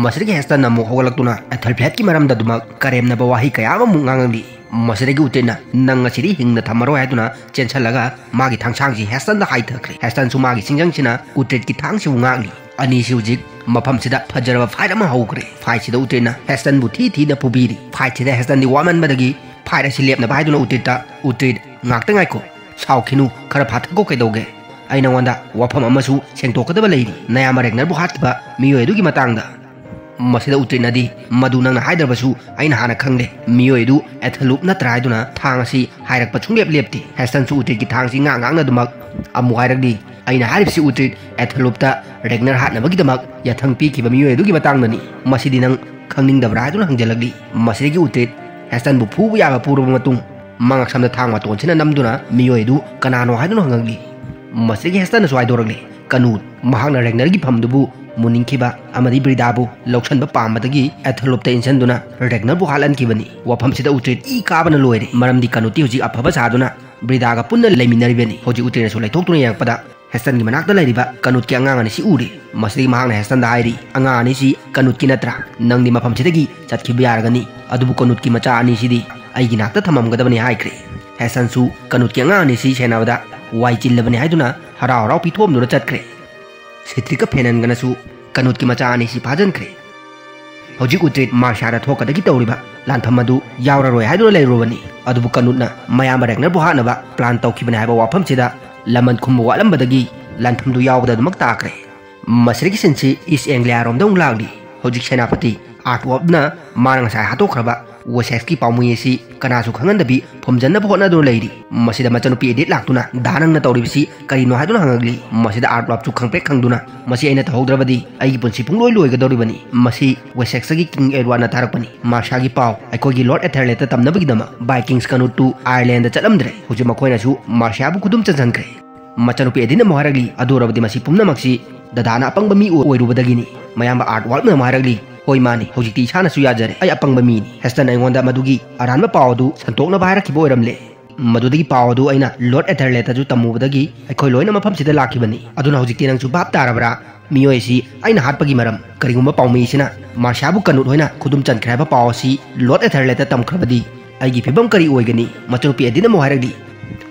ꯃꯁꯤꯗꯒꯤ ꯍꯦꯁꯇꯟꯅ ꯑꯃꯨꯛ ꯍꯧꯒꯠꯂꯛꯇꯨꯅ ꯑꯦꯊꯜꯐ꯭ꯂꯦꯠꯀꯤ ꯃꯔꯝꯗ ꯑꯗꯨꯃꯛ ꯀꯔꯦꯝꯅꯕ ꯋꯥꯍꯩ ꯀꯌꯥ ꯑꯃꯃꯨꯛ ꯉꯥꯡꯉꯛꯂꯤ꯫ ꯃꯁꯤꯗꯒꯤ ꯎꯇ꯭ꯔꯤꯠꯅ ꯅꯪ ꯉꯁꯤꯗꯤ ꯍꯤꯡꯅ ꯊꯝꯃꯔꯣꯏ ꯍꯥꯏꯗꯨꯅ ꯆꯦꯟꯁꯜꯂꯒ ꯃꯥꯒꯤ ꯊꯥꯡꯁꯥꯡꯁꯤ ꯍꯦꯁꯇꯟꯗ ꯍꯥꯏꯊꯈ꯭ꯔꯦ꯫ ꯍꯦꯁꯇꯟꯁꯨ ꯃꯥꯒꯤ ꯁꯤꯡꯖꯪꯁꯤꯅ ꯎꯇ꯭ꯔꯤꯠꯀꯤ ꯊꯥꯡꯁꯤꯕꯨ ꯉꯥꯛꯂꯤ꯫ ꯑꯅꯤꯁꯤ ꯍꯧꯖꯤꯛ ꯃꯐꯝꯁꯤꯗ ꯐꯖꯔꯕ ꯐꯥꯏꯠ ꯑꯃ ꯍꯧꯈ꯭ꯔꯦ꯫ ꯐꯥꯏꯠꯁꯤꯗ ꯎꯇ꯭ꯔꯤꯠꯅ ꯍꯦꯁꯇꯟꯕꯨ ꯊꯤ ꯊꯤꯅ ꯐꯨꯕꯤꯔꯤ꯫ ꯐꯥꯏꯠꯁꯤꯗ ꯍꯦꯁꯇꯟꯗꯤ ꯋꯥꯃꯟꯕꯗꯒꯤ ꯐꯥꯏꯠ ꯑꯁꯤ ꯂꯦꯞꯅꯕ ꯍꯥꯏꯗꯨꯅ ꯎꯇ꯭ꯔꯤꯠꯇ, "ꯎꯇ꯭ꯔꯤꯠ, ꯉꯥꯛꯇ ꯉꯥꯏꯈꯣ, ꯁꯥꯎꯈꯤꯅꯨ, ꯈꯔ ꯐꯥꯊꯈꯣ꯫ ꯀꯩꯗꯧꯒꯦ? ꯑꯩ ꯅꯉꯣꯟꯗ ꯋꯥꯐꯝ ꯑꯃꯁꯨ ꯁꯦꯡꯗꯣꯛꯀꯗꯕ ꯂꯩꯔꯤ, ꯅꯌꯥꯝꯕ ꯔꯦꯒꯅꯔꯕꯨ ꯍꯥꯠꯈꯤꯕ ꯃꯤꯑꯣꯏ ꯑꯗꯨꯒꯤ ꯃꯇꯥꯡꯗ꯫" ꯃꯁꯤꯗ ꯎꯇ꯭ꯔꯤꯠꯅꯗꯤ, "ꯃꯗꯨ ꯅꯪꯅ ꯍꯥꯏꯗ꯭ꯔꯕꯁꯨ ꯑꯩꯅ ꯍꯥꯟꯅ ꯈꯪꯂꯦ, ꯃꯤꯑꯣꯏ ꯑꯗꯨ ꯑꯦꯊꯂꯨꯞ ꯅꯠꯇ꯭ꯔꯥ?" ꯍꯥꯏꯗꯨꯅ ꯊꯥꯡ ꯑꯁꯤ ꯍꯥꯏꯔꯛꯄ ꯁꯨꯡꯂꯦꯞ ꯂꯦꯞꯇꯦ꯫ ꯍꯦꯁꯇꯟꯁꯨ ꯎꯇ꯭ꯔꯤꯠꯀꯤ ꯊꯥꯡꯁꯤ ꯉꯥꯡ ꯉꯥꯡꯅ ꯑꯗꯨꯃꯛ ꯑꯃꯨꯛ ꯍꯥꯏꯔꯛꯂꯤ, "ꯑꯩꯅ ꯍꯥꯏꯔꯤꯕꯁꯤ ꯎꯇ꯭ꯔꯤꯠ, ꯑꯦꯊꯂꯨꯞꯇ ꯔꯦꯒꯅꯔ ꯍꯥꯠꯅꯕꯒꯤꯗꯃꯛ ꯌꯥꯊꯪ ꯄꯤꯈꯤꯕ ꯃꯤꯑꯣꯏ ꯑꯗꯨꯒꯤ ꯃꯇꯥꯡꯗꯅꯤ꯫ ꯃꯁꯤꯗꯤ ꯅꯪ ꯈꯪꯅꯤꯡꯗꯕ꯭ꯔꯥ?" ꯍꯥꯏꯗꯨꯅ ꯍꯪꯖꯜꯂꯛꯂꯤ꯫ ꯃꯁꯤꯗꯒꯤ ꯎꯇ꯭ꯔꯤꯠ ꯍꯦꯁꯇꯟꯕꯨ ꯐꯨꯕ ꯌꯥꯕ ꯐꯨꯔꯕ ꯃꯇꯨꯡ, ꯃꯉꯛꯁꯝꯗ ꯊꯥꯡ ꯃꯇꯣꯟꯁꯤꯅ ꯅꯝꯗꯨꯅ ꯃꯤꯑꯣꯏ ꯑꯗꯨ ꯀꯅꯥꯅꯣ ꯍꯥꯏꯗꯨꯅ ꯍꯪꯉꯛꯂꯤ꯫ ꯃꯁꯤꯗꯒꯤ ꯍꯦꯁꯇꯟꯅꯁꯨ ꯍꯥꯏꯗꯣꯔꯛꯂꯤ, "ꯀꯅꯨꯠ, ꯃꯍꯥꯛꯅ ꯔꯦꯒꯅꯔꯒꯤ ꯐꯝꯗꯨꯕꯨ ꯃꯨꯅꯤꯡꯈꯤꯕ ꯑꯃꯗꯤ ꯕ꯭ꯔꯤꯗꯥꯕꯨ ꯂꯧꯁꯟꯕ ꯄꯥꯝꯕꯗꯒꯤ ꯑꯦꯊꯂꯨꯞꯇ ꯏꯟꯁꯤꯟꯗꯨꯅ ꯔꯦꯒꯅꯔꯕꯨ ꯍꯥꯠꯍꯟꯈꯤꯕꯅꯤ꯫" ꯋꯥꯐꯝꯁꯤꯗ ꯎꯇ꯭ꯔꯤꯠ ꯏ ꯀꯥꯕꯅ ꯂꯣꯏꯔꯦ, ꯃꯔꯝꯗꯤ ꯀꯅꯨꯠꯇꯤ ꯍꯧꯖꯤꯛ ꯑꯐꯕ ꯁꯥꯗꯨꯅ ꯕ꯭ꯔꯤꯗꯥꯒ ꯄꯨꯟꯅ ꯂꯩꯃꯤꯟꯅꯔꯤꯕꯅꯤ꯫ ꯍꯧꯖꯤꯛ ꯎꯇ꯭ꯔꯤꯠꯅꯁꯨ ꯂꯩꯊꯣꯛꯇꯨꯅ ꯌꯦꯡꯉꯛꯄꯗ ꯍꯦꯁꯇꯟꯒꯤ ꯃꯅꯥꯛꯇ ꯂꯩꯔꯤꯕ ꯀꯅꯨꯠꯀꯤ ꯑꯉꯥꯡ ꯑꯅꯤꯁꯤ ꯎꯔꯤ꯫ ꯃꯁꯤꯗꯒꯤ ꯃꯍꯥꯛꯅ ꯍꯦꯁꯇꯟꯗ ꯍꯥꯏꯔꯤ, "ꯑꯉꯥꯡ ꯑꯅꯤꯁꯤ ꯀꯅꯨꯠꯀꯤ ꯅꯠꯇ꯭ꯔꯥ? ꯅꯪꯗꯤ ꯃꯐꯝꯁꯤꯗꯒꯤ ꯆꯠꯈꯤꯕ ꯌꯥꯔꯒꯅꯤ, ꯑꯗꯨꯕꯨ ꯀꯅꯨꯠꯀꯤ ꯃꯆꯥ ꯑꯅꯤꯁꯤꯗꯤ ꯑꯩꯒꯤ ꯅꯥꯛꯇ ꯊꯝꯃꯝꯒꯗꯕꯅꯤ" ꯍꯥꯏꯈ꯭ꯔꯦ꯫ ꯍꯦꯁꯇꯟꯁꯨ ꯀꯅꯨꯠꯀꯤ ꯑꯉꯥꯡ ꯑꯅꯤꯁꯤ ꯁꯦꯟꯅꯕꯗ ꯋꯥꯏ ꯆꯤꯜꯂꯕꯅꯤ ꯍꯥꯏꯗꯨꯅ ꯍꯔꯥꯎ ꯍꯔꯥꯎ ꯄꯤꯊꯣꯛꯑꯝꯗꯨꯅ ꯆꯠꯈ꯭ꯔꯦ꯫ ꯁꯤꯇ꯭ꯔꯤꯛꯀ ꯐꯦꯅꯟꯒꯅꯁꯨ ꯀꯅꯨꯠꯀꯤ ꯃꯆꯥ ꯑꯅꯤꯁꯤ ꯐꯥꯖꯤꯟꯈ꯭ꯔꯦ꯫ ꯍꯧꯖꯤꯛ ꯎꯇ꯭ꯔꯤꯠ ꯃꯥꯔꯁꯤꯌꯥꯗ ꯊꯣꯛꯀꯗꯒꯤ ꯇꯧꯔꯤꯕ ꯂꯥꯟꯐꯝ ꯑꯗꯨ ꯌꯥꯎꯔꯔꯣꯏ ꯍꯥꯏꯗꯨꯅ ꯂꯩꯔꯨꯔꯕꯅꯤ꯫ ꯑꯗꯨꯕꯨ ꯀꯅꯨꯠꯅ ꯃꯌꯥꯝꯕ ꯔꯦꯒꯅꯔꯕꯨ ꯍꯥꯠꯅꯕ ꯄ꯭ꯂꯥꯟ ꯇꯧꯈꯤꯕꯅꯤ ꯍꯥꯏꯕ ꯋꯥꯐꯝꯁꯤꯗ ꯂꯃꯟ ꯈꯨꯝꯕ ꯋꯥꯠꯂꯝꯕꯗꯒꯤ ꯂꯥꯟꯐꯝꯗꯨ ꯌꯥꯎꯕꯗ ꯑꯗꯨꯃꯛ ꯇꯥꯈ꯭ꯔꯦ꯫ ꯃꯁꯤꯗꯒꯤ ꯁꯤꯟꯁꯤ ꯏꯁ ꯑꯦꯡꯒ꯭ꯂꯤꯌꯥꯔꯣꯝꯗ ꯑꯃꯨꯛ ꯂꯥꯛꯂꯤ꯫ ꯍꯧꯖꯤꯛ ꯁꯦꯅꯥꯄꯇꯤ ꯑꯥꯔꯠꯋꯥꯜꯞꯅ ꯃꯥꯅ ꯉꯁꯥꯏ ꯍꯥꯠꯇꯣꯛꯈ꯭ꯔꯕ ꯋꯦꯁꯦꯛꯁꯀꯤ ꯄꯥꯎꯃꯤ ꯑꯁꯤ ꯀꯅꯥꯁꯨ ꯈꯪꯍꯟꯗꯕꯤ ꯐꯨꯝꯖꯟꯅꯕ ꯍꯣꯠꯅꯗꯨꯅ ꯂꯩꯔꯤ꯫ ꯃꯁꯤꯗ ꯃꯆꯥꯅꯨꯄꯤ ꯑꯦꯗꯤꯠ ꯂꯥꯛꯇꯨꯅ, "ꯗꯥ, ꯅꯪꯅ ꯇꯧꯔꯤꯕꯁꯤ ꯀꯔꯤꯅꯣ?" ꯍꯥꯏꯗꯨꯅ ꯍꯪꯉꯛꯂꯤ꯫ ꯃꯁꯤꯗ ꯑꯥꯔꯠꯋꯥꯜꯞꯁꯨ ꯈꯪꯄ꯭ꯔꯦꯛ ꯈꯪꯗꯨꯅ, "ꯃꯁꯤ ꯑꯩꯅ ꯇꯧꯍꯧꯗ꯭ꯔꯕꯗꯤ ꯑꯩꯒꯤ ꯄꯨꯟꯁꯤ ꯄꯨꯡꯂꯣꯏ ꯂꯣꯏꯒꯗꯧꯔꯤꯕꯅꯤ꯫ ꯃꯁꯤ ꯋꯦꯁꯦꯛꯁꯀꯤ ꯀꯤꯡ ꯑꯦꯗꯋꯥꯔꯗꯅ ꯊꯥꯔꯛꯄꯅꯤ꯫ ꯃꯥꯔꯁꯤꯌꯥꯒꯤ ꯄꯥꯎ ꯑꯩꯈꯣꯏꯒꯤ ꯂꯣꯔꯗ ꯑꯦꯊꯔꯂꯦꯠꯇ ꯇꯝꯅꯕꯒꯤꯗꯃꯛ ꯕꯥꯏꯀꯤꯡꯁ ꯀꯅꯨꯠꯇꯨ ꯑꯥꯌꯔꯂꯦꯟꯗ ꯆꯠꯂꯝꯗ꯭ꯔꯦ꯫ ꯍꯧꯖꯤꯛ ꯃꯈꯣꯏꯅꯁꯨ ꯃꯥꯔꯁꯤꯌꯥꯕꯨ ꯈꯨꯗꯨꯝ ꯆꯟꯁꯤꯟꯈ꯭ꯔꯦ꯫" ꯃꯆꯥꯅꯨꯄꯤ ꯑꯦꯗꯤꯠꯅ ꯑꯃꯨꯛ ꯍꯥꯏꯔꯛꯂꯤ, "ꯑꯗꯨ ꯑꯣꯏꯔꯕꯗꯤ ꯃꯁꯤ ꯄꯨꯝꯅꯃꯛꯁꯤ ꯗꯗꯥꯅ ꯑꯄꯪꯕ ꯃꯤ ꯑꯣꯏꯔꯨꯕꯗꯒꯤꯅꯤ꯫" ꯃꯌꯥꯝꯕ ꯑꯥꯔꯠꯋꯥꯜꯞꯅ ꯑꯃꯨꯛ ꯍꯥꯏꯔꯛꯂꯤ, "ꯍꯣꯏ, ꯃꯥꯅꯤ, ꯍꯧꯖꯤꯛꯇꯤ ꯏꯁꯥꯅꯁꯨ ꯌꯥꯖꯔꯦ, ꯑꯩ ꯑꯄꯪꯕ ꯃꯤꯅꯤ꯫ ꯍꯦꯁꯇꯟ ꯑꯩꯉꯣꯟꯗ ꯃꯗꯨꯒꯤ ꯑꯔꯥꯟꯕ ꯄꯥꯎ ꯑꯗꯨ ꯁꯟꯇꯣꯛꯅꯕ ꯍꯥꯏꯔꯛꯈꯤꯕ ꯑꯣꯏꯔꯝꯂꯦ꯫ ꯃꯗꯨꯗꯒꯤ ꯄꯥꯎ ꯑꯗꯨ ꯑꯩꯅ ꯂꯣꯔꯗ ꯑꯦꯊꯔꯂꯦꯠꯇꯁꯨ ꯇꯝꯃꯨꯕꯗꯒꯤ ꯑꯩꯈꯣꯏ ꯂꯣꯏꯅ ꯃꯐꯝꯁꯤꯗ ꯂꯥꯛꯈꯤꯕꯅꯤ꯫ ꯑꯗꯨꯅ ꯍꯧꯖꯤꯛꯇꯤ ꯅꯪꯁꯨ ꯚꯥꯞ ꯇꯥꯔꯕ꯭ꯔꯥ? ꯃꯤꯑꯣꯏ ꯑꯁꯤ ꯑꯩꯅ ꯍꯥꯠꯄꯒꯤ ꯃꯔꯝ, ꯀꯔꯤꯒꯨꯝꯕ ꯄꯥꯎꯃꯤꯁꯤꯅ ꯃꯥꯔꯁꯤꯌꯥꯕꯨ ꯀꯅꯨꯠ ꯍꯣꯏꯅ ꯈꯨꯗꯨꯝ ꯆꯟꯈ꯭ꯔꯦ ꯍꯥꯏꯕ ꯄꯥꯎ ꯑꯁꯤ ꯂꯣꯔꯗ ꯑꯦꯊꯔꯂꯦꯠꯇ ꯇꯝꯈ꯭ꯔꯕꯗꯤ ꯑꯩꯒꯤ ꯐꯤꯕꯝ ꯀꯔꯤ ꯑꯣꯏꯒꯅꯤ?" ꯃꯆꯟꯅꯨꯄꯤ ꯑꯦꯗꯤꯠꯅ ꯑꯃꯨꯛ ꯍꯥꯏꯔꯛꯂꯤ,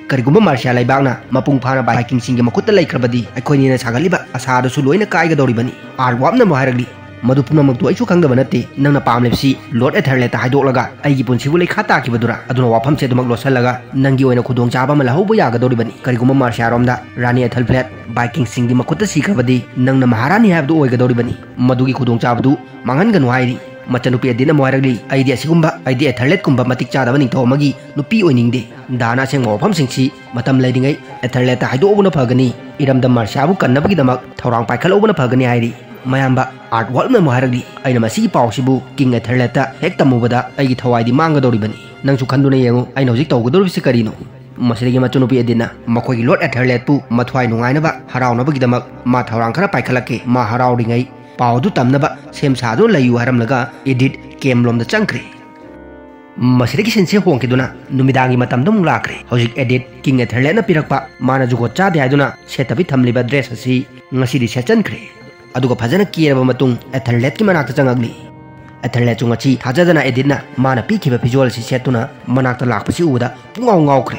"ꯀꯔꯤꯒꯨꯝꯕ ꯃꯥꯔꯁꯤꯌꯥ ꯂꯩꯕꯥꯛꯅ ꯃꯄꯨꯡ ꯐꯥꯅ ꯚꯥꯏꯀꯤꯡꯁꯤꯡꯒꯤ ꯃꯈꯨꯠꯇ ꯂꯩꯈ꯭ꯔꯕꯗꯤ ꯑꯩꯈꯣꯏꯅꯤꯅ ꯁꯥꯒꯠꯂꯤꯕ ꯑꯁꯥ ꯑꯗꯨꯁꯨ ꯂꯣꯏꯅ ꯀꯥꯏꯒꯗꯧꯔꯤꯕꯅꯤ꯫" ꯑꯥꯔꯠꯋꯥꯞꯅ ꯑꯃꯨꯛ ꯍꯥꯏꯔꯛꯂꯤ, "ꯃꯗꯨ ꯄꯨꯝꯅꯃꯛꯇꯨ ꯑꯩꯁꯨ ꯈꯪꯗꯕ ꯅꯠꯇꯦ꯫ ꯅꯪꯅ ꯄꯥꯝꯂꯤꯕꯁꯤ ꯂꯣꯔꯗ ꯑꯦꯊꯔꯂꯦꯠꯇ ꯍꯥꯏꯗꯣꯛꯂꯒ ꯑꯩꯒꯤ ꯄꯨꯟꯁꯤꯕꯨ ꯂꯩꯈꯥ ꯇꯥꯈꯤꯕꯗꯨꯔꯥ? ꯑꯗꯨꯅ ꯋꯥꯐꯝꯁꯦ ꯑꯗꯨꯃꯛ ꯂꯣꯠꯁꯤꯜꯂꯒ ꯅꯪꯒꯤ ꯑꯣꯏꯅ ꯈꯨꯗꯣꯡꯆꯥꯕ ꯑꯃ ꯂꯧꯍꯧꯕ ꯌꯥꯒꯗꯧꯔꯤꯕꯅꯤ꯫ ꯀꯔꯤꯒꯨꯝꯕ ꯃꯥꯔꯁꯤꯌꯥꯔꯣꯝꯗ ꯔꯥꯅꯤ ꯑꯦꯊꯜꯐ꯭ꯂꯦꯠ ꯚꯥꯏꯀꯤꯡꯁꯤꯡꯒꯤ ꯃꯈꯨꯠꯇ ꯁꯤꯈ꯭ꯔꯕꯗꯤ ꯅꯪꯅ ꯃꯍꯥꯔꯥꯅꯤ ꯍꯥꯏꯕꯗꯨ ꯑꯣꯏꯒꯗꯧꯔꯤꯕꯅꯤ꯫ ꯃꯗꯨꯒꯤ ꯈꯨꯗꯣꯡꯆꯥꯕꯗꯨ ꯃꯥꯡꯍꯟꯒꯅꯨ" ꯍꯥꯏꯔꯤ꯫ ꯃꯆꯟꯅꯨꯄꯤ ꯑꯦꯗꯤꯠꯅ ꯑꯃꯨꯛ ꯍꯥꯏꯔꯛꯂꯤ, "ꯑꯩꯗꯤ ꯑꯁꯤꯒꯨꯝꯕ, ꯑꯩꯗꯤ ꯑꯦꯊꯔꯂꯦꯠꯀꯨꯝꯕ ꯃꯇꯤꯛ ꯆꯥꯗꯕ ꯅꯤꯡꯊꯧ ꯑꯃꯒꯤ ꯅꯨꯄꯤ ꯑꯣꯏꯅꯤꯡꯗꯦ꯫ ꯗꯥꯅ ꯑꯁꯦꯡꯕ ꯋꯥꯐꯝꯁꯤꯡꯁꯤ ꯃꯇꯝ ꯂꯩꯔꯤꯉꯩ ꯑꯦꯊꯔꯂꯦꯠꯇ ꯍꯥꯏꯗꯣꯛꯍꯧꯕꯅ ꯐꯒꯅꯤ꯫ ꯏꯔꯝꯗꯝ ꯃꯥꯔꯁꯤꯌꯥꯕꯨ ꯀꯟꯅꯕꯒꯤꯗꯃꯛ ꯊꯧꯔꯥꯡ ꯄꯥꯏꯈꯠꯍꯧꯕꯅ ꯐꯒꯅꯤ" ꯍꯥꯏꯔꯤ꯫ ꯃꯌꯥꯝꯕ ꯑꯥꯔꯠꯋꯥꯜꯅ ꯑꯃꯨꯛ ꯍꯥꯏꯔꯛꯂꯤ, "ꯑꯩꯅ ꯃꯁꯤꯒꯤ ꯄꯥꯎꯁꯤꯕꯨ ꯀꯤꯡ ꯑꯦꯊꯔꯂꯦꯠꯇ ꯍꯦꯛ ꯇꯝꯃꯨꯕꯗ ꯑꯩꯒꯤ ꯊꯋꯥꯏꯗꯤ ꯃꯥꯡꯒꯗꯧꯔꯤꯕꯅꯤ꯫ ꯅꯪꯁꯨ ꯈꯟꯗꯨꯅ ꯌꯦꯡꯉꯨ, ꯑꯩꯅ ꯍꯧꯖꯤꯛ ꯇꯧꯒꯗꯧꯔꯤꯕꯁꯤ ꯀꯔꯤꯅꯣ?" ꯃꯁꯤꯗꯒꯤ ꯃꯆꯟꯅꯨꯄꯤ ꯑꯦꯗꯤꯠꯅ ꯃꯈꯣꯏꯒꯤ ꯂꯣꯔꯗ ꯑꯦꯊꯔꯂꯦꯠꯄꯨ ꯃꯊ꯭ꯋꯥꯏ ꯅꯨꯡꯉꯥꯏꯅꯕ ꯍꯔꯥꯎꯅꯕꯒꯤꯗꯃꯛ ꯃꯥ ꯊꯧꯔꯥꯡ ꯈꯔ ꯄꯥꯏꯈꯠꯂꯛꯀꯦ, ꯃꯥ ꯍꯔꯥꯎꯔꯤꯉꯩ ꯄꯥꯎ ꯑꯗꯨ ꯇꯝꯅꯕ ꯁꯦꯝ ꯁꯥꯗꯨꯅ ꯂꯩꯌꯨ ꯍꯥꯏꯔꯝꯂꯒ ꯑꯦꯗꯤꯠ ꯀꯦꯝꯂꯣꯝꯗ ꯆꯪꯈ꯭ꯔꯦ꯫ ꯃꯁꯤꯗꯒꯤ ꯁꯤꯟꯁꯦ ꯍꯣꯡꯈꯤꯗꯨꯅ ꯅꯨꯃꯤꯗꯥꯡꯒꯤ ꯃꯇꯝꯗ ꯑꯃꯨꯛ ꯂꯥꯛꯈ꯭ꯔꯦ꯫ ꯍꯧꯖꯤꯛ ꯑꯦꯗꯤꯠ ꯀꯤꯡ ꯑꯦꯊꯔꯂꯦꯠꯅ ꯄꯤꯔꯛꯄ ꯃꯥꯅ ꯖꯨꯒꯣꯠ ꯆꯥꯗꯦ ꯍꯥꯏꯗꯨꯅ ꯁꯦꯠꯇꯕꯤ ꯊꯝꯂꯤꯕ ꯗ꯭ꯔꯦꯁ ꯑꯁꯤ ꯉꯁꯤꯗꯤ ꯁꯦꯠꯆꯟꯈ꯭ꯔꯦ꯫ ꯑꯗꯨꯒ ꯐꯖꯅ ꯀꯦꯔꯕ ꯃꯇꯨꯡ ꯑꯦꯊꯔꯂꯦꯠꯀꯤ ꯃꯅꯥꯛꯇ ꯆꯪꯉꯛꯂꯤ꯫ ꯑꯦꯊꯔꯂꯦꯠꯁꯨ ꯉꯁꯤ ꯊꯥꯖꯗꯅ ꯑꯦꯗꯤꯠꯅ ꯃꯥꯅ ꯄꯤꯈꯤꯕ ꯐꯤꯖꯣꯜ ꯑꯁꯤ ꯁꯦꯠꯇꯨꯅ ꯃꯅꯥꯛꯇ ꯂꯥꯛꯄꯁꯤ ꯎꯕꯗ ꯄꯨꯡꯉꯥꯎ ꯉꯥꯎꯈ꯭ꯔꯦ꯫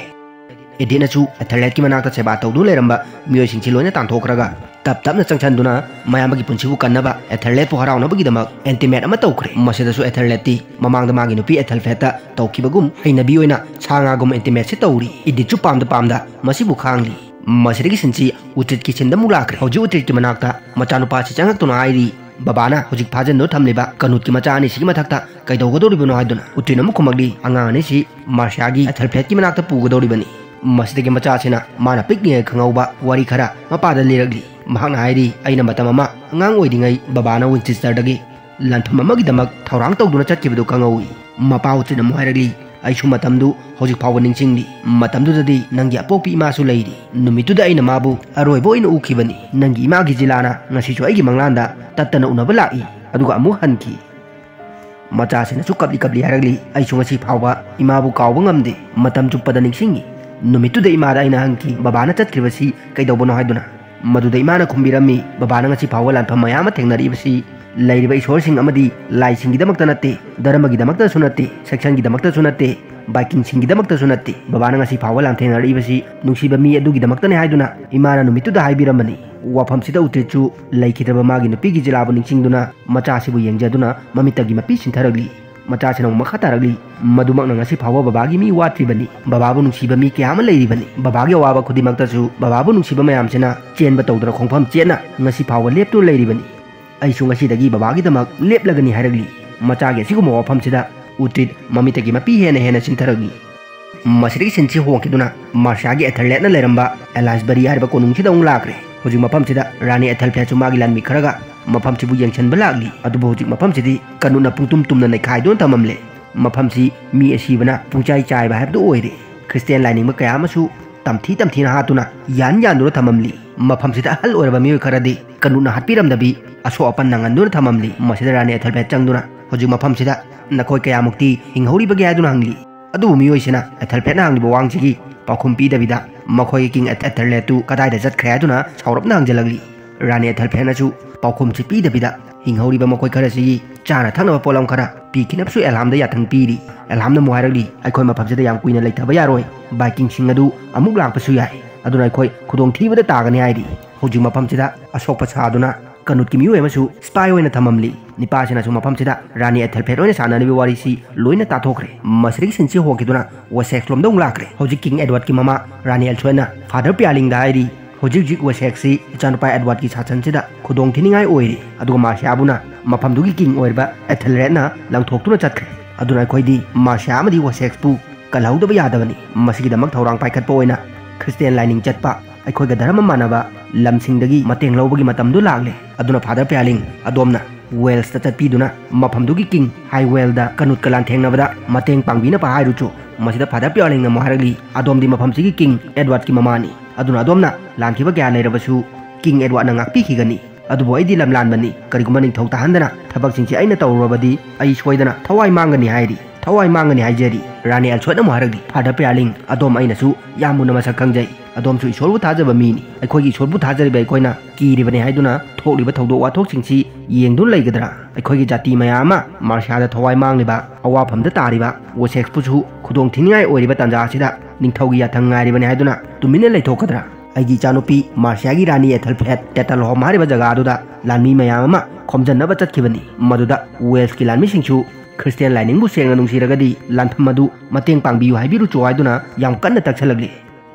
ꯑꯦꯗꯤꯠꯅꯁꯨ ꯑꯦꯊꯔꯂꯦꯠꯀꯤ ꯃꯅꯥꯛꯇ ꯁꯦꯕꯥ ꯇꯧꯗꯨꯅ ꯂꯩꯔꯝꯕ ꯃꯤꯑꯣꯏꯁꯤꯡꯁꯤ ꯂꯣꯏꯅ ꯇꯥꯟꯊꯣꯛꯈ꯭ꯔꯒ ꯇꯞ ꯇꯞꯅ ꯆꯪꯁꯤꯟꯗꯨꯅ ꯃꯌꯥꯝꯕꯒꯤ ꯄꯨꯟꯁꯤꯕꯨ ꯀꯟꯅꯕ ꯑꯦꯊꯔꯂꯦꯠꯄꯨ ꯍꯔꯥꯎꯅꯕꯒꯤꯗꯃꯛ ꯑꯦꯟꯇꯤꯃꯦꯠ ꯑꯃ ꯇꯧꯈ꯭ꯔꯦ꯫ ꯃꯁꯤꯗꯁꯨ ꯑꯦꯊꯔꯂꯦꯠꯇꯤ ꯃꯃꯥꯡꯗ ꯃꯥꯒꯤ ꯅꯨꯄꯤ ꯑꯦꯊꯜꯐꯦꯠꯇ ꯇꯧꯈꯤꯕꯒꯨꯝ ꯍꯩꯅꯕꯤ ꯑꯣꯏꯅ ꯁꯥ ꯉꯥꯒꯨꯝ ꯑꯦꯟꯇꯤꯃꯦꯠꯁꯤ ꯇꯧꯔꯤ꯫ ꯏꯗꯤꯠꯁꯨ ꯄꯥꯝꯗ ꯄꯥꯝꯗ ꯃꯁꯤꯕꯨ ꯈꯥꯡꯂꯤ꯫ ꯃꯁꯤꯗꯒꯤ ꯁꯤꯟꯁꯤ ꯎꯇ꯭ꯔꯤꯠꯀꯤ ꯁꯤꯟꯗ ꯑꯃꯨꯛ ꯂꯥꯛꯈ꯭ꯔꯦ꯫ ꯍꯧꯖꯤꯛ ꯎꯇ꯭ꯔꯤꯠꯀꯤ ꯃꯅꯥꯛꯇ ꯃꯆꯥꯅꯨꯄꯥꯁꯤ ꯆꯪꯉꯛꯇꯨꯅ ꯍꯥꯏꯔꯤ, "ꯕꯕꯥꯅ ꯍꯧꯖꯤꯛ ꯐꯥꯖꯤꯟꯗꯨꯅ ꯊꯝꯂꯤꯕ ꯀꯅꯨꯠꯀꯤ ꯃꯆꯥ ꯑꯅꯤꯁꯤꯒꯤ ꯃꯊꯛꯇ ꯀꯩꯗꯧꯒꯗꯧꯔꯤꯕꯅꯣ?" ꯍꯥꯏꯗꯨꯅ꯫ ꯎꯇ꯭ꯔꯤꯠꯅ ꯑꯃꯨꯛ ꯈꯨꯝꯃꯛꯂꯤ, "ꯑꯉꯥꯡ ꯑꯅꯤꯁꯤ ꯃꯥꯔꯁꯤꯌꯥꯒꯤ ꯑꯦꯊꯜꯐꯦꯠꯀꯤ ꯃꯅꯥꯛꯇ ꯄꯨꯒꯗꯧꯔꯤꯕꯅꯤ꯫" ꯃꯁꯤꯗꯒꯤ ꯃꯆꯥꯁꯤꯅ ꯃꯥꯅ ꯄꯤꯛꯂꯤꯉꯩ ꯈꯪꯍꯧꯕ ꯋꯥꯔꯤ ꯈꯔ ꯃꯄꯥꯗ ꯂꯤꯔꯛꯂꯤ꯫ ꯃꯍꯥꯛꯅ ꯍꯥꯏꯔꯤ, "ꯑꯩꯅ ꯃꯇꯝ ꯑꯃ ꯑꯉꯥꯡ ꯑꯣꯏꯔꯤꯉꯩ ꯕꯕꯥꯅ ꯋꯤꯟꯆꯦꯁꯇꯔꯗꯒꯤ ꯂꯥꯟꯐꯝ ꯑꯃꯒꯤꯗꯃꯛ ꯊꯧꯔꯥꯡ ꯇꯧꯗꯨꯅ ꯆꯠꯈꯤꯕꯗꯨ ꯈꯪꯍꯧꯏ꯫" ꯃꯄꯥ ꯎꯇ꯭ꯔꯤꯠꯅ ꯑꯃꯨꯛ ꯍꯥꯏꯔꯛꯂꯤ, "ꯑꯩꯁꯨ ꯃꯇꯝꯗꯨ ꯍꯧꯖꯤꯛ ꯐꯥꯎꯕ ꯅꯤꯡꯁꯤꯡꯂꯤ꯫ ꯃꯇꯝꯗꯨꯗꯗꯤ ꯅꯪꯒꯤ ꯑꯄꯣꯛꯄꯤ ꯏꯃꯥꯁꯨ ꯂꯩꯔꯤ꯫ ꯅꯨꯃꯤꯠꯇꯨꯗ ꯑꯩꯅ ꯃꯥꯕꯨ ꯑꯔꯣꯏꯕ ꯑꯣꯏꯅ ꯎꯈꯤꯕꯅꯤ꯫ ꯅꯪꯒꯤ ꯏꯃꯥꯒꯤ ꯖꯤꯂꯥꯅ ꯉꯁꯤꯁꯨ ꯑꯩꯒꯤ ꯃꯪꯂꯥꯟꯗ ꯇꯠꯇꯅ ꯎꯅꯕ ꯂꯥꯛꯏ꯫ ꯑꯗꯨꯒ ꯑꯃꯨꯛ ꯍꯟꯈꯤ꯫ ꯃꯆꯥꯁꯤꯅꯁꯨ ꯀꯞꯂꯤ ꯀꯞꯂꯤ ꯍꯥꯏꯔꯛꯂꯤ꯫ ꯑꯩꯁꯨ ꯉꯁꯤ ꯐꯥꯎꯕ ꯏꯃꯥꯕꯨ ꯀꯥꯎꯕ ꯉꯝꯗꯦ꯫ ꯃꯇꯝ ꯆꯨꯞꯄꯗ ꯅꯤꯡꯁꯤꯡꯉꯤ꯫ ꯅꯨꯃꯤꯠꯇꯨꯗ ꯏꯃꯥꯗ ꯑꯩꯅ ꯍꯪꯈꯤ, "ꯕꯕꯥꯅ ꯆꯠꯈ꯭ꯔꯤꯕꯁꯤ ꯀꯩꯗꯧꯕꯅꯣ?" ꯍꯥꯏꯗꯨꯅ꯫ ꯃꯗꯨꯗ ꯏꯃꯥꯅ ꯈꯨꯝꯕꯤꯔꯝꯃꯤ, "ꯕꯕꯥꯅ ꯉꯁꯤ ꯐꯥꯎꯕ ꯂꯥꯟꯐꯝ ꯃꯌꯥꯝ ꯑꯃ ꯊꯦꯡꯅꯔꯤꯕꯁꯤ ꯂꯩꯔꯤꯕ ꯏꯁꯣꯔꯁꯤꯡ ꯑꯃꯗꯤ ꯂꯥꯏꯁꯤꯡꯒꯤꯗꯃꯛꯇ ꯅꯠꯇꯦ, ꯙꯔꯃꯒꯤꯗꯃꯛꯇꯁꯨ ꯅꯠꯇꯦ, ꯁꯦꯛꯁꯟꯒꯤꯗꯃꯛꯇꯁꯨ ꯅꯠꯇꯦ, ꯕꯥꯏꯀꯤꯡꯁꯤꯡꯒꯤꯗꯃꯛꯇꯁꯨ ꯅꯠꯇꯦ꯫ ꯕꯕꯥꯅ ꯉꯁꯤ ꯐꯥꯎꯕ ꯂꯥꯟꯊꯦꯡꯅꯔꯛꯏꯕꯁꯤ ꯅꯨꯡꯁꯤꯕ ꯃꯤ ꯑꯗꯨꯒꯤꯗꯃꯛꯇꯅꯤ" ꯍꯥꯏꯗꯨꯅ ꯏꯃꯥꯅ ꯅꯨꯃꯤꯠꯇꯨꯗ ꯍꯥꯏꯕꯤꯔꯝꯕꯅꯤ꯫ ꯋꯥꯐꯝꯁꯤꯗ ꯎꯇ꯭ꯔꯤꯠꯁꯨ ꯂꯩꯈꯤꯗ꯭ꯔꯕ ꯃꯥꯒꯤ ꯅꯨꯄꯤꯒꯤ ꯖꯤꯂꯥꯕꯨ ꯅꯤꯡꯁꯤꯡꯗꯨꯅ ꯃꯆꯥꯁꯤꯕꯨ ꯌꯦꯡꯖꯗꯨꯅ ꯃꯃꯤꯠꯇꯒꯤ ꯃꯄꯤ ꯁꯤꯟꯊꯔꯛꯂꯤ꯫ ꯃꯆꯥꯁꯤꯅ ꯑꯃꯨꯛ ꯃꯈꯥ ꯇꯥꯔꯛꯂꯤ, "ꯃꯗꯨꯃꯛꯅ ꯉꯁꯤ ꯐꯥꯎꯕ ꯕꯕꯥꯒꯤ ꯃꯤ ꯋꯥꯠꯇ꯭ꯔꯤꯕꯅꯤ꯫ ꯕꯕꯥꯕꯨ ꯅꯨꯡꯁꯤꯕ ꯃꯤ ꯀꯌꯥ ꯑꯃ ꯂꯩꯔꯤꯕꯅꯤ꯫ ꯕꯕꯥꯒꯤ ꯑꯋꯥꯕ ꯈꯨꯗꯤꯡꯃꯛꯇꯁꯨ ꯕꯕꯥꯕꯨ ꯅꯨꯡꯁꯤꯕ ꯃꯌꯥꯝꯁꯤꯅ ꯆꯦꯟꯕ ꯇꯧꯗꯅ ꯈꯣꯡꯐꯝ ꯆꯦꯠꯅ ꯉꯁꯤ ꯐꯥꯎꯕ ꯂꯦꯞꯇꯨꯅ ꯂꯩꯔꯤꯕꯅꯤ꯫ ꯑꯩꯁꯨ ꯉꯁꯤꯗꯒꯤ ꯕꯕꯥꯒꯤꯗꯃꯛ ꯂꯦꯞꯂꯒꯅꯤ" ꯍꯥꯏꯔꯛꯂꯤ꯫ ꯃꯆꯥꯒꯤ ꯑꯁꯤꯒꯨꯝꯕ ꯋꯥꯐꯝꯁꯤꯗ ꯎꯇ꯭ꯔꯤꯠ ꯃꯃꯤꯠꯇꯒꯤ ꯃꯄꯤ ꯍꯦꯟꯅ ꯍꯦꯟꯅ ꯆꯤꯟꯊꯔꯛꯂꯤ꯫ ꯃꯁꯤꯗꯒꯤ ꯁꯤꯟꯁꯤ ꯍꯣꯡꯈꯤꯗꯨꯅ ꯃꯥꯔꯁꯤꯌꯥꯒꯤ ꯑꯦꯊꯦꯜꯔꯦꯠꯅ ꯂꯩꯔꯝꯕ ꯑꯦꯂꯥꯏꯁꯕꯔꯤ ꯍꯥꯏꯔꯤꯕ ꯀꯣꯅꯨꯡꯁꯤꯗ ꯑꯃꯨꯛ ꯂꯥꯛꯈ꯭ꯔꯦ꯫ ꯍꯧꯖꯤꯛ ꯃꯐꯝꯁꯤꯗ ꯔꯥꯅꯤ ꯑꯦꯊꯦꯜꯐꯦꯠꯁꯨ ꯃꯥꯒꯤ ꯂꯥꯟꯃꯤ ꯈꯔꯒ ꯃꯐꯝꯁꯤꯕꯨ ꯌꯦꯡꯁꯤꯟꯕ ꯂꯥꯛꯂꯤ꯫ ꯑꯗꯨꯕꯨ ꯍꯧꯖꯤꯛ ꯃꯐꯝꯁꯤꯗꯤ ꯀꯅꯨꯠꯅ ꯄꯨꯡꯇꯨꯝ ꯇꯨꯝꯅ ꯅꯩꯈꯥꯏꯗꯨꯅ ꯊꯝꯃꯝꯂꯦ꯫ ꯃꯐꯝꯁꯤ ꯃꯤ ꯑꯁꯤꯕꯅ ꯄꯨꯡꯆꯥꯏ ꯆꯥꯏꯕ ꯍꯥꯏꯕꯗꯨ ꯑꯣꯏꯔꯦ꯫ ꯈ꯭ꯔꯤꯁꯇꯤꯌꯥꯟ ꯂꯥꯏꯅꯤꯡꯕ ꯀꯌꯥ ꯑꯃꯁꯨ ꯇꯝꯊꯤ ꯇꯝꯊꯤꯅ ꯍꯥꯠꯇꯨꯅ, ꯌꯥꯟ ꯌꯥꯟꯗꯨꯅ ꯊꯝꯃꯝꯂꯤ꯫ ꯃꯐꯝꯁꯤꯗ ꯑꯍꯜ ꯑꯣꯏꯔꯕ ꯃꯤꯑꯣꯏ ꯈꯔꯗꯤ ꯀꯅꯨꯠꯅ ꯍꯥꯠꯄꯤꯔꯝꯗꯕꯤ ꯑꯁꯣꯛ ꯑꯄꯟ ꯅꯪꯍꯟꯗꯨꯅ ꯊꯝꯃꯝꯂꯤ꯫ ꯃꯁꯤꯗ ꯔꯥꯅꯤ ꯑꯦꯊꯦꯜꯐꯦꯠ ꯆꯪꯗꯨꯅ, "ꯍꯧꯖꯤꯛ ꯃꯐꯝꯁꯤꯗ ꯅꯈꯣꯏ ꯀꯌꯥꯃꯨꯛꯇꯤ ꯍꯤꯡꯍꯧꯔꯤꯕꯒꯦ?" ꯍꯥꯏꯗꯨꯅ ꯍꯪꯂꯤ꯫ ꯑꯗꯨꯕꯨ ꯃꯤꯑꯣꯏꯁꯤꯅ ꯑꯦꯊꯦꯜꯐꯦꯠꯅ ꯍꯪꯂꯤꯕ ꯋꯥꯍꯪꯁꯤꯒꯤ ꯄꯥꯎꯈꯨꯝ ꯄꯤꯗꯕꯤꯗ ꯃꯈꯣꯏꯒꯤ ꯀꯤꯡ ꯑꯦꯊꯦꯜꯔꯦꯠꯇꯨ ꯀꯗꯥꯏꯗ ꯆꯠꯈ꯭ꯔꯦ ꯍꯥꯏꯗꯨꯅ ꯁꯥꯎꯔꯞꯅ ꯍꯪꯖꯜꯂꯛꯂꯤ꯫ ꯔꯥꯅꯤ ꯑꯦꯊꯦꯜꯐꯦꯠꯅꯁꯨ ꯄꯥꯎꯈꯨꯝꯁꯤ ꯄꯤꯗꯕꯤꯗ ꯍꯤꯡꯍꯧꯔꯤꯕ ꯃꯈꯣꯏ ꯈꯔꯁꯤꯒꯤ ꯆꯥꯅ ꯊꯛꯅꯕ ꯄꯣꯠꯂꯝ ꯈꯔ ꯄꯤꯈꯤꯅꯕꯁꯨ ꯑꯦꯂꯥꯝꯗ ꯌꯥꯊꯪ ꯄꯤꯔꯤ꯫ ꯑꯦꯂꯥꯝꯅ ꯑꯃꯨꯛ ꯍꯥꯏꯔꯛꯂꯤ, "ꯑꯩꯈꯣꯏ ꯃꯐꯝꯁꯤꯗ ꯌꯥꯝ ꯀꯨꯏꯅ ꯂꯩꯊꯕ ꯌꯥꯔꯣꯏ꯫ ꯕꯥꯏꯀꯤꯡꯁꯤꯡ ꯑꯗꯨ ꯑꯃꯨꯛ ꯂꯥꯛꯄꯁꯨ ꯌꯥꯏ꯫ ꯑꯗꯨꯅ ꯑꯩꯈꯣꯏ ꯈꯨꯗꯣꯡꯊꯤꯕꯗ ꯇꯥꯒꯅꯤ" ꯍꯥꯏꯔꯤ꯫ ꯍꯧꯖꯤꯛ ꯃꯐꯝꯁꯤꯗ ꯑꯁꯣꯛꯄ ꯁꯥꯗꯨꯅ ꯀꯅꯨꯠꯀꯤ ꯃꯤꯑꯣꯏ ꯑꯃꯁꯨ ꯁ꯭ꯄꯥꯏ ꯑꯣꯏꯅ ꯊꯝꯃꯝꯂꯤ꯫ ꯅꯤꯄꯥꯁꯤꯅꯁꯨ ꯃꯐꯝꯁꯤꯗ ꯔꯥꯅꯤ ꯑꯦꯊꯦꯜꯐꯦꯠ ꯑꯣꯏꯅ ꯁꯥꯟꯅꯔꯤꯕ ꯋꯥꯔꯤꯁꯤ ꯂꯣꯏꯅ ꯇꯥꯊꯣꯛꯈ꯭ꯔꯦ꯫ ꯃꯁꯤꯗꯒꯤ ꯁꯤꯟꯁꯤ ꯍꯣꯡꯈꯤꯗꯨꯅ ꯋꯦꯁꯦꯛꯁ ꯂꯣꯝꯗ ꯑꯃꯨꯛ ꯂꯥꯛꯈ꯭ꯔꯦ꯫ ꯍꯧꯖꯤꯛ ꯀꯤꯡ ꯑꯦꯗꯋꯥꯔꯗꯀꯤ ꯃꯃꯥ ꯔꯥꯅꯤ ꯑꯦꯜꯁꯣꯏꯅ ꯐꯥꯗꯔ ꯄꯤꯌꯥꯂꯤꯡꯗ ꯍꯥꯏꯔꯤ, "ꯍꯧꯖꯤꯛ ꯍꯧꯖꯤꯛ ꯋꯦꯁꯦꯛꯁꯁꯤ ꯏꯆꯥꯅꯨꯄꯥ ꯑꯦꯗꯋꯥꯔꯗꯀꯤ ꯁꯥꯁꯟꯁꯤꯗ ꯈꯨꯗꯣꯡ ꯊꯤꯅꯤꯡꯉꯥꯏ ꯑꯣꯏꯔꯤ"꯫ ꯑꯗꯨꯒ ꯃꯥꯔꯁꯤꯌꯥꯕꯨꯅ ꯃꯐꯝꯗꯨꯒꯤ ꯀꯤꯡ ꯑꯣꯏꯔꯤꯕ ꯑꯦꯊꯦꯜꯔꯦꯠꯅ ꯂꯪꯊꯣꯛꯇꯨꯅ ꯆꯠꯈ꯭ꯔꯦ꯫ ꯑꯗꯨꯅ ꯑꯩꯈꯣꯏꯗꯤ ꯃꯥꯔꯁꯤꯌꯥ ꯑꯃꯗꯤ ꯋꯦꯁꯦꯛꯁꯄꯨ ꯀꯜꯍꯧꯗꯕ ꯌꯥꯗꯕꯅꯤ꯫ ꯃꯁꯤꯒꯤꯗꯃꯛ ꯊꯧꯔꯥꯡ ꯄꯥꯏꯈꯠꯄ ꯑꯣꯏꯅ ꯈ꯭ꯔꯤꯁꯇꯤꯌꯥꯟ ꯂꯥꯏꯅꯤꯡ ꯆꯠꯄ ꯑꯩꯈꯣꯏꯒ ꯙꯔꯃ ꯃꯥꯟꯅꯕ ꯂꯝꯁꯤꯡꯗꯒꯤ ꯃꯇꯦꯡ ꯂꯧꯕꯒꯤ ꯃꯇꯝꯗꯨ ꯂꯥꯛꯂꯦ꯫ ꯑꯗꯨꯅ ꯐꯥꯗꯔ ꯄꯤꯌꯥꯂꯤꯡ, ꯑꯗꯣꯝꯅ ꯋꯦꯜꯁꯇ ꯆꯠꯄꯤꯗꯨꯅ ꯃꯐꯝꯗꯨꯒꯤ ꯀꯤꯡ ꯍꯥꯏꯋꯦꯜꯗ ꯀꯅꯨꯠꯀ ꯂꯥꯟꯊꯦꯡꯅꯕꯗ ꯃꯇꯦꯡ ꯄꯥꯡꯕꯤꯅꯕ ꯍꯥꯏꯔꯨꯆꯣ꯫ ꯃꯁꯤꯗ ꯐꯥꯗꯔ ꯄꯤꯌꯥꯂꯤꯡꯅ ꯑꯃꯨꯛ ꯍꯥꯏꯔꯛꯂꯤ, "ꯑꯗꯣꯝꯗꯤ ꯃꯐꯝꯁꯤꯒꯤ ꯀꯤꯡ ꯑꯦꯗꯋꯥꯔꯗꯀꯤ ꯃꯃꯥꯅꯤ꯫ ꯑꯗꯨꯅ ꯑꯗꯣꯝꯅ ꯂꯥꯟꯈꯤꯕ ꯀꯌꯥ ꯂꯩꯔꯕꯁꯨ ꯀꯤꯡ ꯑꯦꯗꯋꯥꯔꯗꯅ ꯉꯥꯛꯄꯤꯈꯤꯒꯅꯤ"꯫ ꯑꯗꯨꯕꯨ ꯑꯩꯗꯤ ꯂꯝ ꯂꯥꯟꯕꯅꯤ, ꯀꯔꯤꯒꯨꯝꯕ ꯅꯤꯡꯊꯧ ꯇꯥꯍꯟꯗꯅ ꯊꯕꯛꯁꯤꯡꯁꯤ ꯑꯩꯅ ꯇꯧꯔꯨꯔꯕꯗꯤ ꯑꯩ ꯁꯣꯏꯗꯅ ꯊꯋꯥꯏ ꯃꯥꯡꯒꯅꯤ ꯍꯥꯏꯔꯤ꯫ ꯊꯋꯥꯏ ꯃꯥꯡꯒꯅꯤ ꯍꯥꯏꯖꯔꯤ꯫ ꯔꯥꯅꯤ ꯑꯦꯜꯁꯣꯠꯅ ꯑꯃꯨꯛ ꯍꯥꯏꯔꯛꯂꯤ, "ꯐꯥꯗꯔ ꯄꯤꯌꯥꯔꯂꯤꯡ, ꯑꯗꯣꯝ ꯑꯩꯅꯁꯨ ꯌꯥꯝ ꯃꯨꯟꯅ ꯃꯁꯛ ꯈꯪꯖꯩ꯫ ꯑꯗꯣꯝꯁꯨ ꯏꯁꯣꯔꯕꯨ ꯊꯥꯖꯕ ꯃꯤꯅꯤ꯫ ꯑꯩꯈꯣꯏꯒꯤ ꯏꯁꯣꯔꯕꯨ ꯊꯥꯖꯔꯤꯕ ꯑꯩꯈꯣꯏꯅ ꯀꯤꯔꯤꯕꯅꯤ ꯍꯥꯏꯗꯨꯅ ꯊꯣꯛꯂꯤꯕ ꯊꯧꯗꯣꯛ ꯋꯥꯊꯣꯛꯁꯤꯡꯁꯤ ꯌꯦꯡꯗꯨꯅ ꯂꯩꯒꯗ꯭ꯔꯥ? ꯑꯩꯈꯣꯏꯒꯤ ꯖꯥꯇꯤ ꯃꯌꯥꯝ ꯑꯃ ꯃꯥꯔꯁꯤꯌꯥꯗ ꯊꯋꯥꯏ ꯃꯥꯡꯂꯤꯕ, ꯑꯋꯥꯐꯝꯗ ꯇꯥꯔꯤꯕ ꯋꯦꯁꯦꯛꯁꯄꯨꯁꯨ ꯈꯨꯗꯣꯡ ꯊꯤꯅꯤꯡꯉꯥꯏ ꯑꯣꯏꯔꯤꯕ ꯇꯥꯟꯖꯥ ꯑꯁꯤꯗ ꯅꯤꯡꯊꯧꯒꯤ ꯌꯥꯊꯪ ꯉꯥꯏꯔꯤꯕꯅꯤ ꯍꯥꯏꯗꯨꯅ ꯇꯨꯃꯤꯟꯅ ꯂꯩꯊꯣꯛꯀꯗ꯭ꯔꯥ? ꯑꯩꯒꯤ ꯏꯆꯥꯅꯨꯄꯤ ꯃꯥꯔꯁꯤꯌꯥꯒꯤ ꯔꯥꯅꯤ ꯑꯦꯊꯜꯐ꯭ꯔꯦꯠ ꯇꯦꯇꯜꯍꯣꯝ ꯍꯥꯏꯔꯤꯕ ꯖꯒꯥ ꯑꯗꯨꯗ ꯂꯥꯟꯃꯤ ꯃꯌꯥꯝ ꯑꯃ ꯈꯣꯝꯖꯟꯅꯕ ꯆꯠꯈꯤꯕꯅꯤ꯫ ꯃꯗꯨꯗ ꯋꯦꯜꯁꯀꯤ ꯂꯥꯟꯃꯤꯁꯤꯡꯁꯨ ꯈ꯭ꯔꯤꯁꯇꯤꯌꯥꯟ ꯂꯥꯏꯅꯤꯡꯕꯨ ꯁꯦꯡꯅ ꯅꯨꯡꯁꯤꯔꯒꯗꯤ ꯂꯥꯟꯐꯝ ꯑꯗꯨ ꯃꯇꯦꯡ ꯄꯥꯡꯕꯤꯌꯨ ꯍꯥꯏꯕꯤꯔꯨꯆꯣ" ꯍꯥꯏꯗꯨꯅ ꯌꯥꯝ ꯀꯟꯅ ꯇꯛꯁꯜꯂꯛꯂꯤ꯫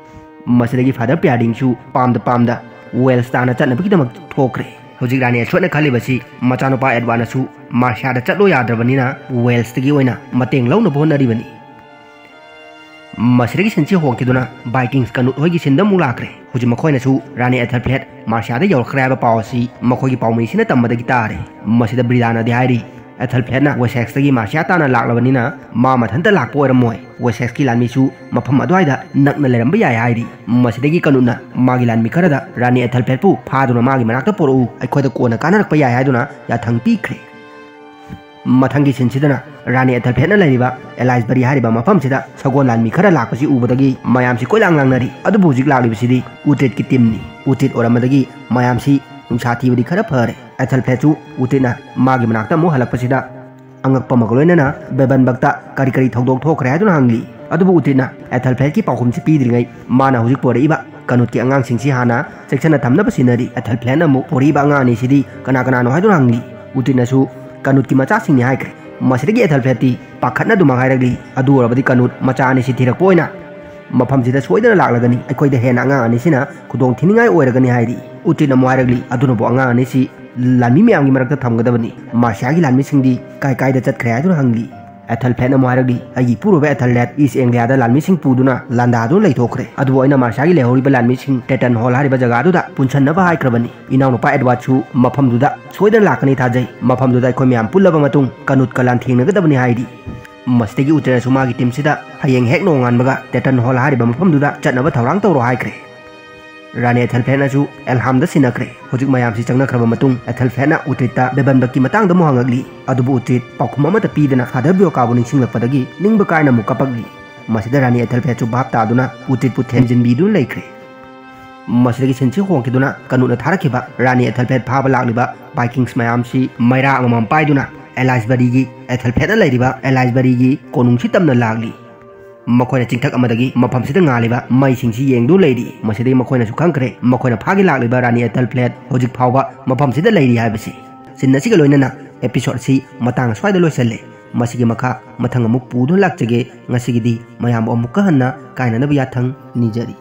ꯃꯁꯤꯗꯒꯤ ꯐꯥꯗꯔ ꯄꯤꯌꯥꯔꯂꯤꯡꯁꯨ ꯄꯥꯝꯗ ꯄꯥꯝꯗ ꯋꯦꯜꯁ ꯇꯥꯟꯅ ꯆꯠꯅꯕꯒꯤꯗꯃꯛ ꯊꯣꯛꯈ꯭ꯔꯦ꯫ ꯍꯧꯖꯤꯛ ꯔꯥꯅꯤ ꯑꯦꯜꯁꯣꯠꯅ ꯈꯜꯂꯤꯕꯁꯤ ꯃꯆꯥꯅꯨꯄꯥ ꯑꯦꯗꯋꯥꯔꯗꯅꯁꯨ ꯃꯥꯔꯁꯤꯌꯥꯗ ꯆꯠꯂꯣ ꯌꯥꯗ꯭ꯔꯕꯅꯤꯅ ꯋꯦꯜꯁꯇꯒꯤ ꯑꯣꯏꯅ ꯃꯇꯦꯡ ꯂꯧꯅꯕ ꯍꯣꯠꯅꯔꯤꯕꯅꯤ꯫ ꯃꯁꯤꯗꯒꯤ ꯁꯤꯟꯁꯤ ꯍꯣꯡꯈꯤꯗꯨꯅ ꯚꯥꯏꯀꯤꯡꯁ ꯀꯅꯨꯠ ꯍꯣꯏꯒꯤ ꯁꯤꯟꯗ ꯑꯃꯨꯛ ꯂꯥꯛꯈ꯭ꯔꯦ꯫ ꯍꯧꯖꯤꯛ ꯃꯈꯣꯏꯅꯁꯨ ꯔꯥꯅꯤ ꯑꯦꯊꯜꯐ꯭ꯔꯦꯠ ꯃꯥꯔꯁꯤꯌꯥꯗ ꯌꯧꯔꯛꯈ꯭ꯔꯦ ꯍꯥꯏꯕ ꯄꯥꯎ ꯑꯁꯤ ꯃꯈꯣꯏꯒꯤ ꯄꯥꯎꯃꯤꯁꯤꯅ ꯇꯝꯕꯗꯒꯤ ꯇꯥꯔꯦ꯫ ꯃꯁꯤꯗ ꯕ꯭ꯔꯤꯗꯥꯅꯗꯤ ꯍꯥꯏꯔꯤ, ꯑꯦꯊꯜꯐ꯭ꯔꯦꯠꯅ ꯋꯦꯁꯦꯛꯁꯇꯒꯤ ꯃꯥꯔꯁꯤꯌꯥ ꯇꯥꯅ ꯂꯥꯛꯂꯕꯅꯤꯅ ꯃꯥ ꯃꯊꯟꯇ ꯂꯥꯛꯄ ꯑꯣꯏꯔꯝꯃꯣꯏ꯫ ꯋꯦꯁꯦꯛꯁꯀꯤ ꯂꯥꯟꯃꯤꯁꯨ ꯃꯐꯝ ꯑꯗꯨꯋꯥꯏꯗ ꯅꯛꯅ ꯂꯩꯔꯝꯕ ꯌꯥꯏ ꯍꯥꯏꯔꯤ꯫ ꯃꯁꯤꯗꯒꯤ ꯀꯅꯨꯠꯅ ꯃꯥꯒꯤ ꯂꯥꯟꯃꯤ ꯈꯔꯗ ꯔꯥꯅꯤ ꯑꯦꯊꯜꯐ꯭ꯔꯦꯠꯄꯨ ꯐꯥꯗꯨꯅ ꯃꯥꯒꯤ ꯃꯅꯥꯛꯇ ꯄꯣꯔꯛꯎ, ꯑꯩꯈꯣꯏꯗ ꯀꯣꯟꯅ ꯀꯥꯟꯅꯔꯛꯄ ꯌꯥꯏ ꯍꯥꯏꯗꯨꯅ ꯌꯥꯊꯪ ꯄꯤꯈ꯭ꯔꯦ꯫ ꯃꯊꯪꯒꯤ ꯁꯤꯟꯁꯤꯗꯅ ꯔꯥꯅꯤ ꯑꯦꯊꯜꯐ꯭ꯔꯦꯠꯅ ꯂꯩꯔꯤꯕ ꯑꯦꯂꯥꯏꯁꯕꯔꯤ ꯍꯥꯏꯔꯤꯕ ꯃꯐꯝꯁꯤꯗ ꯁꯒꯣꯜ ꯂꯥꯟꯃꯤ ꯈꯔ ꯂꯥꯛꯄꯁꯤ ꯎꯕꯗꯒꯤ ꯃꯌꯥꯝꯁꯤ ꯀꯣꯏꯂꯥꯡ ꯂꯥꯡꯅꯔꯤ꯫ ꯑꯗꯨꯕꯨ ꯍꯧꯖꯤꯛ ꯂꯥꯛꯂꯤꯕꯁꯤꯗꯤ ꯎꯇ꯭ꯔꯤꯠꯀꯤ ꯇꯤꯝꯅꯤ꯫ ꯎꯇ꯭ꯔꯤꯠ ꯑꯣꯏꯔꯝꯕꯗꯒꯤ ꯃꯌꯥꯝꯁꯤ ꯅꯨꯡꯁꯥ ꯊꯤꯕꯗꯤ ꯈꯔ ꯐꯔꯦ꯫ ꯑꯦꯊꯜꯐ꯭ꯔꯦꯠꯁꯨ ꯎꯇ꯭ꯔꯤꯠꯅ ꯃꯥꯒꯤ ꯃꯅꯥꯛꯇ ꯑꯃꯨꯛ ꯍꯜꯂꯛꯄꯁꯤꯗ ꯑꯉꯛꯄ ꯑꯃꯒ ꯂꯣꯏꯅꯅ ꯕꯦꯕꯟꯕꯛꯇ ꯀꯔꯤ ꯀꯔꯤ ꯊꯧꯗꯣꯛ ꯊꯣꯛꯈ꯭ꯔꯦ ꯍꯥꯏꯗꯨꯅ ꯍꯪꯂꯤ꯫ ꯑꯗꯨꯕꯨ ꯎꯇ꯭ꯔꯤꯠꯅ ꯑꯦꯊꯜꯐ꯭ꯔꯦꯠꯀꯤ ꯄꯥꯎꯈꯨꯝꯁꯤ ꯄꯤꯗ꯭ꯔꯤꯉꯩ ꯃꯥꯅ ꯍꯧꯖꯤꯛ ꯄꯣꯔꯛꯏꯕ ꯀꯅꯨꯠꯀꯤ ꯑꯉꯥꯡꯁꯤꯡꯁꯤ ꯍꯥꯟꯅ ꯆꯦꯛꯁꯤꯟꯅ ꯊꯝꯅꯕ ꯁꯤꯟꯅꯔꯤ꯫ ꯑꯦꯊꯜꯐ꯭ꯔꯦꯠꯅ ꯑꯃꯨꯛ ꯄꯣꯔꯛꯏꯕ ꯑꯉꯥꯡ ꯑꯅꯤꯁꯤꯗꯤ ꯀꯅꯥ ꯀꯅꯥꯅꯣ ꯍꯥꯏꯗꯨꯅ ꯍꯪꯂꯤ꯫ ꯎꯇ꯭ꯔꯤꯠꯅꯁꯨ ꯀꯅꯨꯠꯀꯤ ꯃꯆꯥꯁꯤꯡꯅꯤ ꯍꯥꯏꯈ꯭ꯔꯦ꯫ ꯃꯁꯤꯗꯒꯤ ꯑꯦꯊꯜꯐ꯭ꯔꯦꯠꯇꯤ ꯄꯥꯈꯠꯅ ꯑꯗꯨꯃꯛ ꯍꯥꯏꯔꯛꯂꯤ, "ꯑꯗꯨ ꯑꯣꯏꯔꯕꯗꯤ ꯀꯅꯨꯠ ꯃꯆꯥ ꯑꯅꯤꯁꯤ ꯊꯤꯔꯛꯄ ꯑꯣꯏꯅ ꯃꯐꯝꯁꯤꯗ ꯁꯣꯏꯗꯅ ꯂꯥꯛꯂꯒꯅꯤ꯫ ꯑꯩꯈꯣꯏꯗ ꯍꯦꯟꯅ ꯑꯉꯥꯡ ꯑꯅꯤꯁꯤꯅ ꯈꯨꯗꯣꯡ ꯊꯤꯅꯤꯡꯉꯥꯏ ꯑꯣꯏꯔꯒꯅꯤ" ꯍꯥꯏꯔꯤ꯫ ꯎꯇ꯭ꯔꯤꯠꯅ ꯑꯃꯨꯛ ꯍꯥꯏꯔꯛꯂꯤ, "ꯑꯗꯨꯅꯕꯨ ꯑꯉꯥꯡ ꯑꯅꯤꯁꯤ ꯂꯥꯟꯃꯤ ꯃꯌꯥꯝꯒꯤ ꯃꯔꯛꯇ ꯊꯝꯒꯗꯕꯅꯤ꯫ ꯃꯥꯔꯁꯤꯌꯥꯒꯤ ꯂꯥꯟꯃꯤꯁꯤꯡꯗꯤ ꯀꯥꯏ ꯀꯥꯏꯗ ꯆꯠꯈ꯭ꯔꯦ?" ꯍꯥꯏꯗꯨꯅ ꯍꯪꯂꯤ꯫ ꯑꯦꯊꯜꯐ꯭ꯔꯦꯠꯅ ꯑꯃꯨꯛ ꯍꯥꯏꯔꯛꯂꯤ, "ꯑꯩꯒꯤ ꯏꯄꯨꯔꯣꯏꯕ ꯑꯦꯊꯜꯔꯦꯠ ꯏꯁ ꯑꯦꯡꯒ꯭ꯂꯤꯌꯥꯗ ꯂꯥꯟꯃꯤꯁꯤꯡ ꯄꯨꯗꯨꯅ ꯂꯥꯟꯗꯥꯗꯨꯅ ꯂꯩꯊꯣꯛꯈ꯭ꯔꯦ꯫ ꯑꯗꯨꯕꯨ ꯑꯩꯅ ꯃꯥꯔꯁꯤꯌꯥꯒꯤ ꯂꯩꯍꯧꯔꯤꯕ ꯂꯥꯟꯃꯤꯁꯤꯡ ꯇꯦꯇꯟ ꯍꯣꯜ ꯍꯥꯏꯔꯤꯕ ꯖꯒꯥꯗꯨꯗ ꯄꯨꯟꯁꯟꯅꯕ ꯍꯥꯏꯈ꯭ꯔꯕꯅꯤ꯫ ꯏꯅꯥꯎꯅꯨꯄꯥ ꯑꯦꯗꯋꯥꯔꯗꯁꯨ ꯃꯐꯝꯗꯨꯗ ꯁꯣꯏꯗꯅ ꯂꯥꯛꯀꯅꯤ ꯊꯥꯖꯩ꯫ ꯃꯐꯝꯗꯨꯗ ꯑꯩꯈꯣꯏ ꯃꯌꯥꯝ ꯄꯨꯜꯂꯕ ꯃꯇꯨꯡ ꯀꯅꯨꯠꯀ ꯂꯥꯟꯊꯦꯡꯅꯒꯗꯕꯅꯤ" ꯍꯥꯏꯔꯤ꯫ ꯃꯁꯤꯗꯒꯤ ꯎꯇ꯭ꯔꯤꯠꯅꯁꯨ ꯃꯥꯒꯤ ꯇꯤꯝꯁꯤꯗ ꯍꯌꯦꯡ ꯍꯦꯛ ꯅꯣꯡꯉꯥꯟꯕꯒ ꯇꯦꯇꯟ ꯍꯣꯜ ꯍꯥꯏꯔꯤꯕ ꯃꯐꯝꯗꯨꯗ ꯆꯠꯅꯕ ꯊꯧꯔꯥꯡ ꯇꯧꯔꯣ ꯍꯥꯏꯈ꯭ꯔꯦ꯫ ꯔꯥꯅꯤ ꯑꯦꯊꯦꯜꯐꯦꯠꯅꯁꯨ ꯑꯦꯜꯍꯥꯝꯗ ꯁꯤꯟꯅꯈ꯭ꯔꯦ꯫ ꯍꯧꯖꯤꯛ ꯃꯌꯥꯝꯁꯤ ꯆꯪꯅꯈ꯭ꯔꯕ ꯃꯇꯨꯡ ꯑꯦꯊꯦꯜꯐꯦꯠꯅ ꯎꯇ꯭ꯔꯤꯠꯇ ꯕꯦꯕꯟꯕꯛꯀꯤ ꯃꯇꯥꯡꯗ ꯑꯃꯨꯛ ꯍꯪꯉꯛꯂꯤ꯫ ꯑꯗꯨꯕꯨ ꯎꯇ꯭ꯔꯤꯠ ꯄꯥꯎꯈꯨꯝ ꯑꯃꯠꯇ ꯄꯤꯗꯅ ꯐꯥꯗꯔ ꯕ꯭ꯌꯣꯀꯥꯕꯨ ꯅꯤꯡꯁꯤꯡꯂꯛꯄꯗꯒꯤ ꯅꯤꯡꯕ ꯀꯥꯏꯅ ꯑꯃꯨꯛ ꯀꯞꯄꯛꯂꯤ꯫ ꯃꯁꯤꯗ ꯔꯥꯅꯤ ꯑꯦꯊꯦꯜꯐꯦꯠꯁꯨ ꯚꯥꯞ ꯇꯥꯗꯨꯅ ꯎꯇ꯭ꯔꯤꯠꯄꯨ ꯊꯦꯝꯖꯤꯟꯕꯤꯗꯨꯅ ꯂꯩꯈ꯭ꯔꯦ꯫ ꯃꯁꯤꯗꯒꯤ ꯁꯤꯟꯁꯤ ꯍꯣꯡꯈꯤꯗꯨꯅ ꯀꯅꯨꯅ ꯊꯥꯔꯛꯈꯤꯕ ꯔꯥꯅꯤ ꯑꯦꯊꯦꯜꯐꯦꯠ ꯐꯥꯕ ꯂꯥꯛꯂꯤꯕ ꯚꯥꯏꯀꯤꯡꯁ ꯃꯌꯥꯝꯁꯤ ꯃꯩꯔꯥ ꯑꯃꯃꯝ ꯄꯥꯏꯗꯨꯅ ꯑꯦꯂꯥꯏꯁꯕꯔꯤꯒꯤ ꯑꯦꯊꯦꯜꯐꯦꯠꯅ ꯂꯩꯔꯤꯕ ꯑꯦꯂꯥꯏꯁꯕꯔꯤꯒꯤ ꯀꯣꯅꯨꯡꯁꯤ ꯇꯝꯅ ꯂꯥꯛꯂꯤ꯫ ꯃꯈꯣꯏꯅ ꯆꯤꯡꯊꯛ ꯑꯃꯗꯒꯤ ꯃꯐꯝꯁꯤꯗ ꯉꯥꯜꯂꯤꯕ ꯃꯩꯁꯤꯡꯁꯤ ꯌꯦꯡꯗꯨꯅ ꯂꯩꯔꯤ꯫ ꯃꯁꯤꯗꯒꯤ ꯃꯈꯣꯏꯅꯁꯨ ꯈꯪꯈ꯭ꯔꯦ ꯃꯈꯣꯏꯅ ꯐꯥꯒꯦ ꯂꯥꯛꯂꯤꯕ ꯔꯥꯅꯤ ꯑꯦꯊꯦꯜꯐꯦꯠ ꯍꯧꯖꯤꯛ ꯐꯥꯎꯕ ꯃꯐꯝꯁꯤꯗ ꯂꯩꯔꯤ ꯍꯥꯏꯕꯁꯤ꯫ ꯁꯤꯟ ꯑꯁꯤꯒ ꯂꯣꯏꯅꯅ episode ꯁꯤ ꯃꯇꯥꯡ ꯑꯁ꯭ꯋꯥꯏꯗ ꯂꯣꯏꯁꯤꯜꯂꯦ꯫ ꯃꯁꯤꯒꯤ ꯃꯈꯥ ꯃꯊꯪ ꯑꯃꯨꯛ ꯄꯨꯗꯨꯅ ꯂꯥꯛꯆꯒꯦ꯫ ꯉꯁꯤꯒꯤꯗꯤ ꯃꯌꯥꯝꯕꯨ ꯑꯃꯨꯛꯀ ꯍꯟꯅ ꯀꯥꯏꯅꯅꯕ ꯌꯥꯊꯪ ꯅꯤꯖꯔꯤ꯫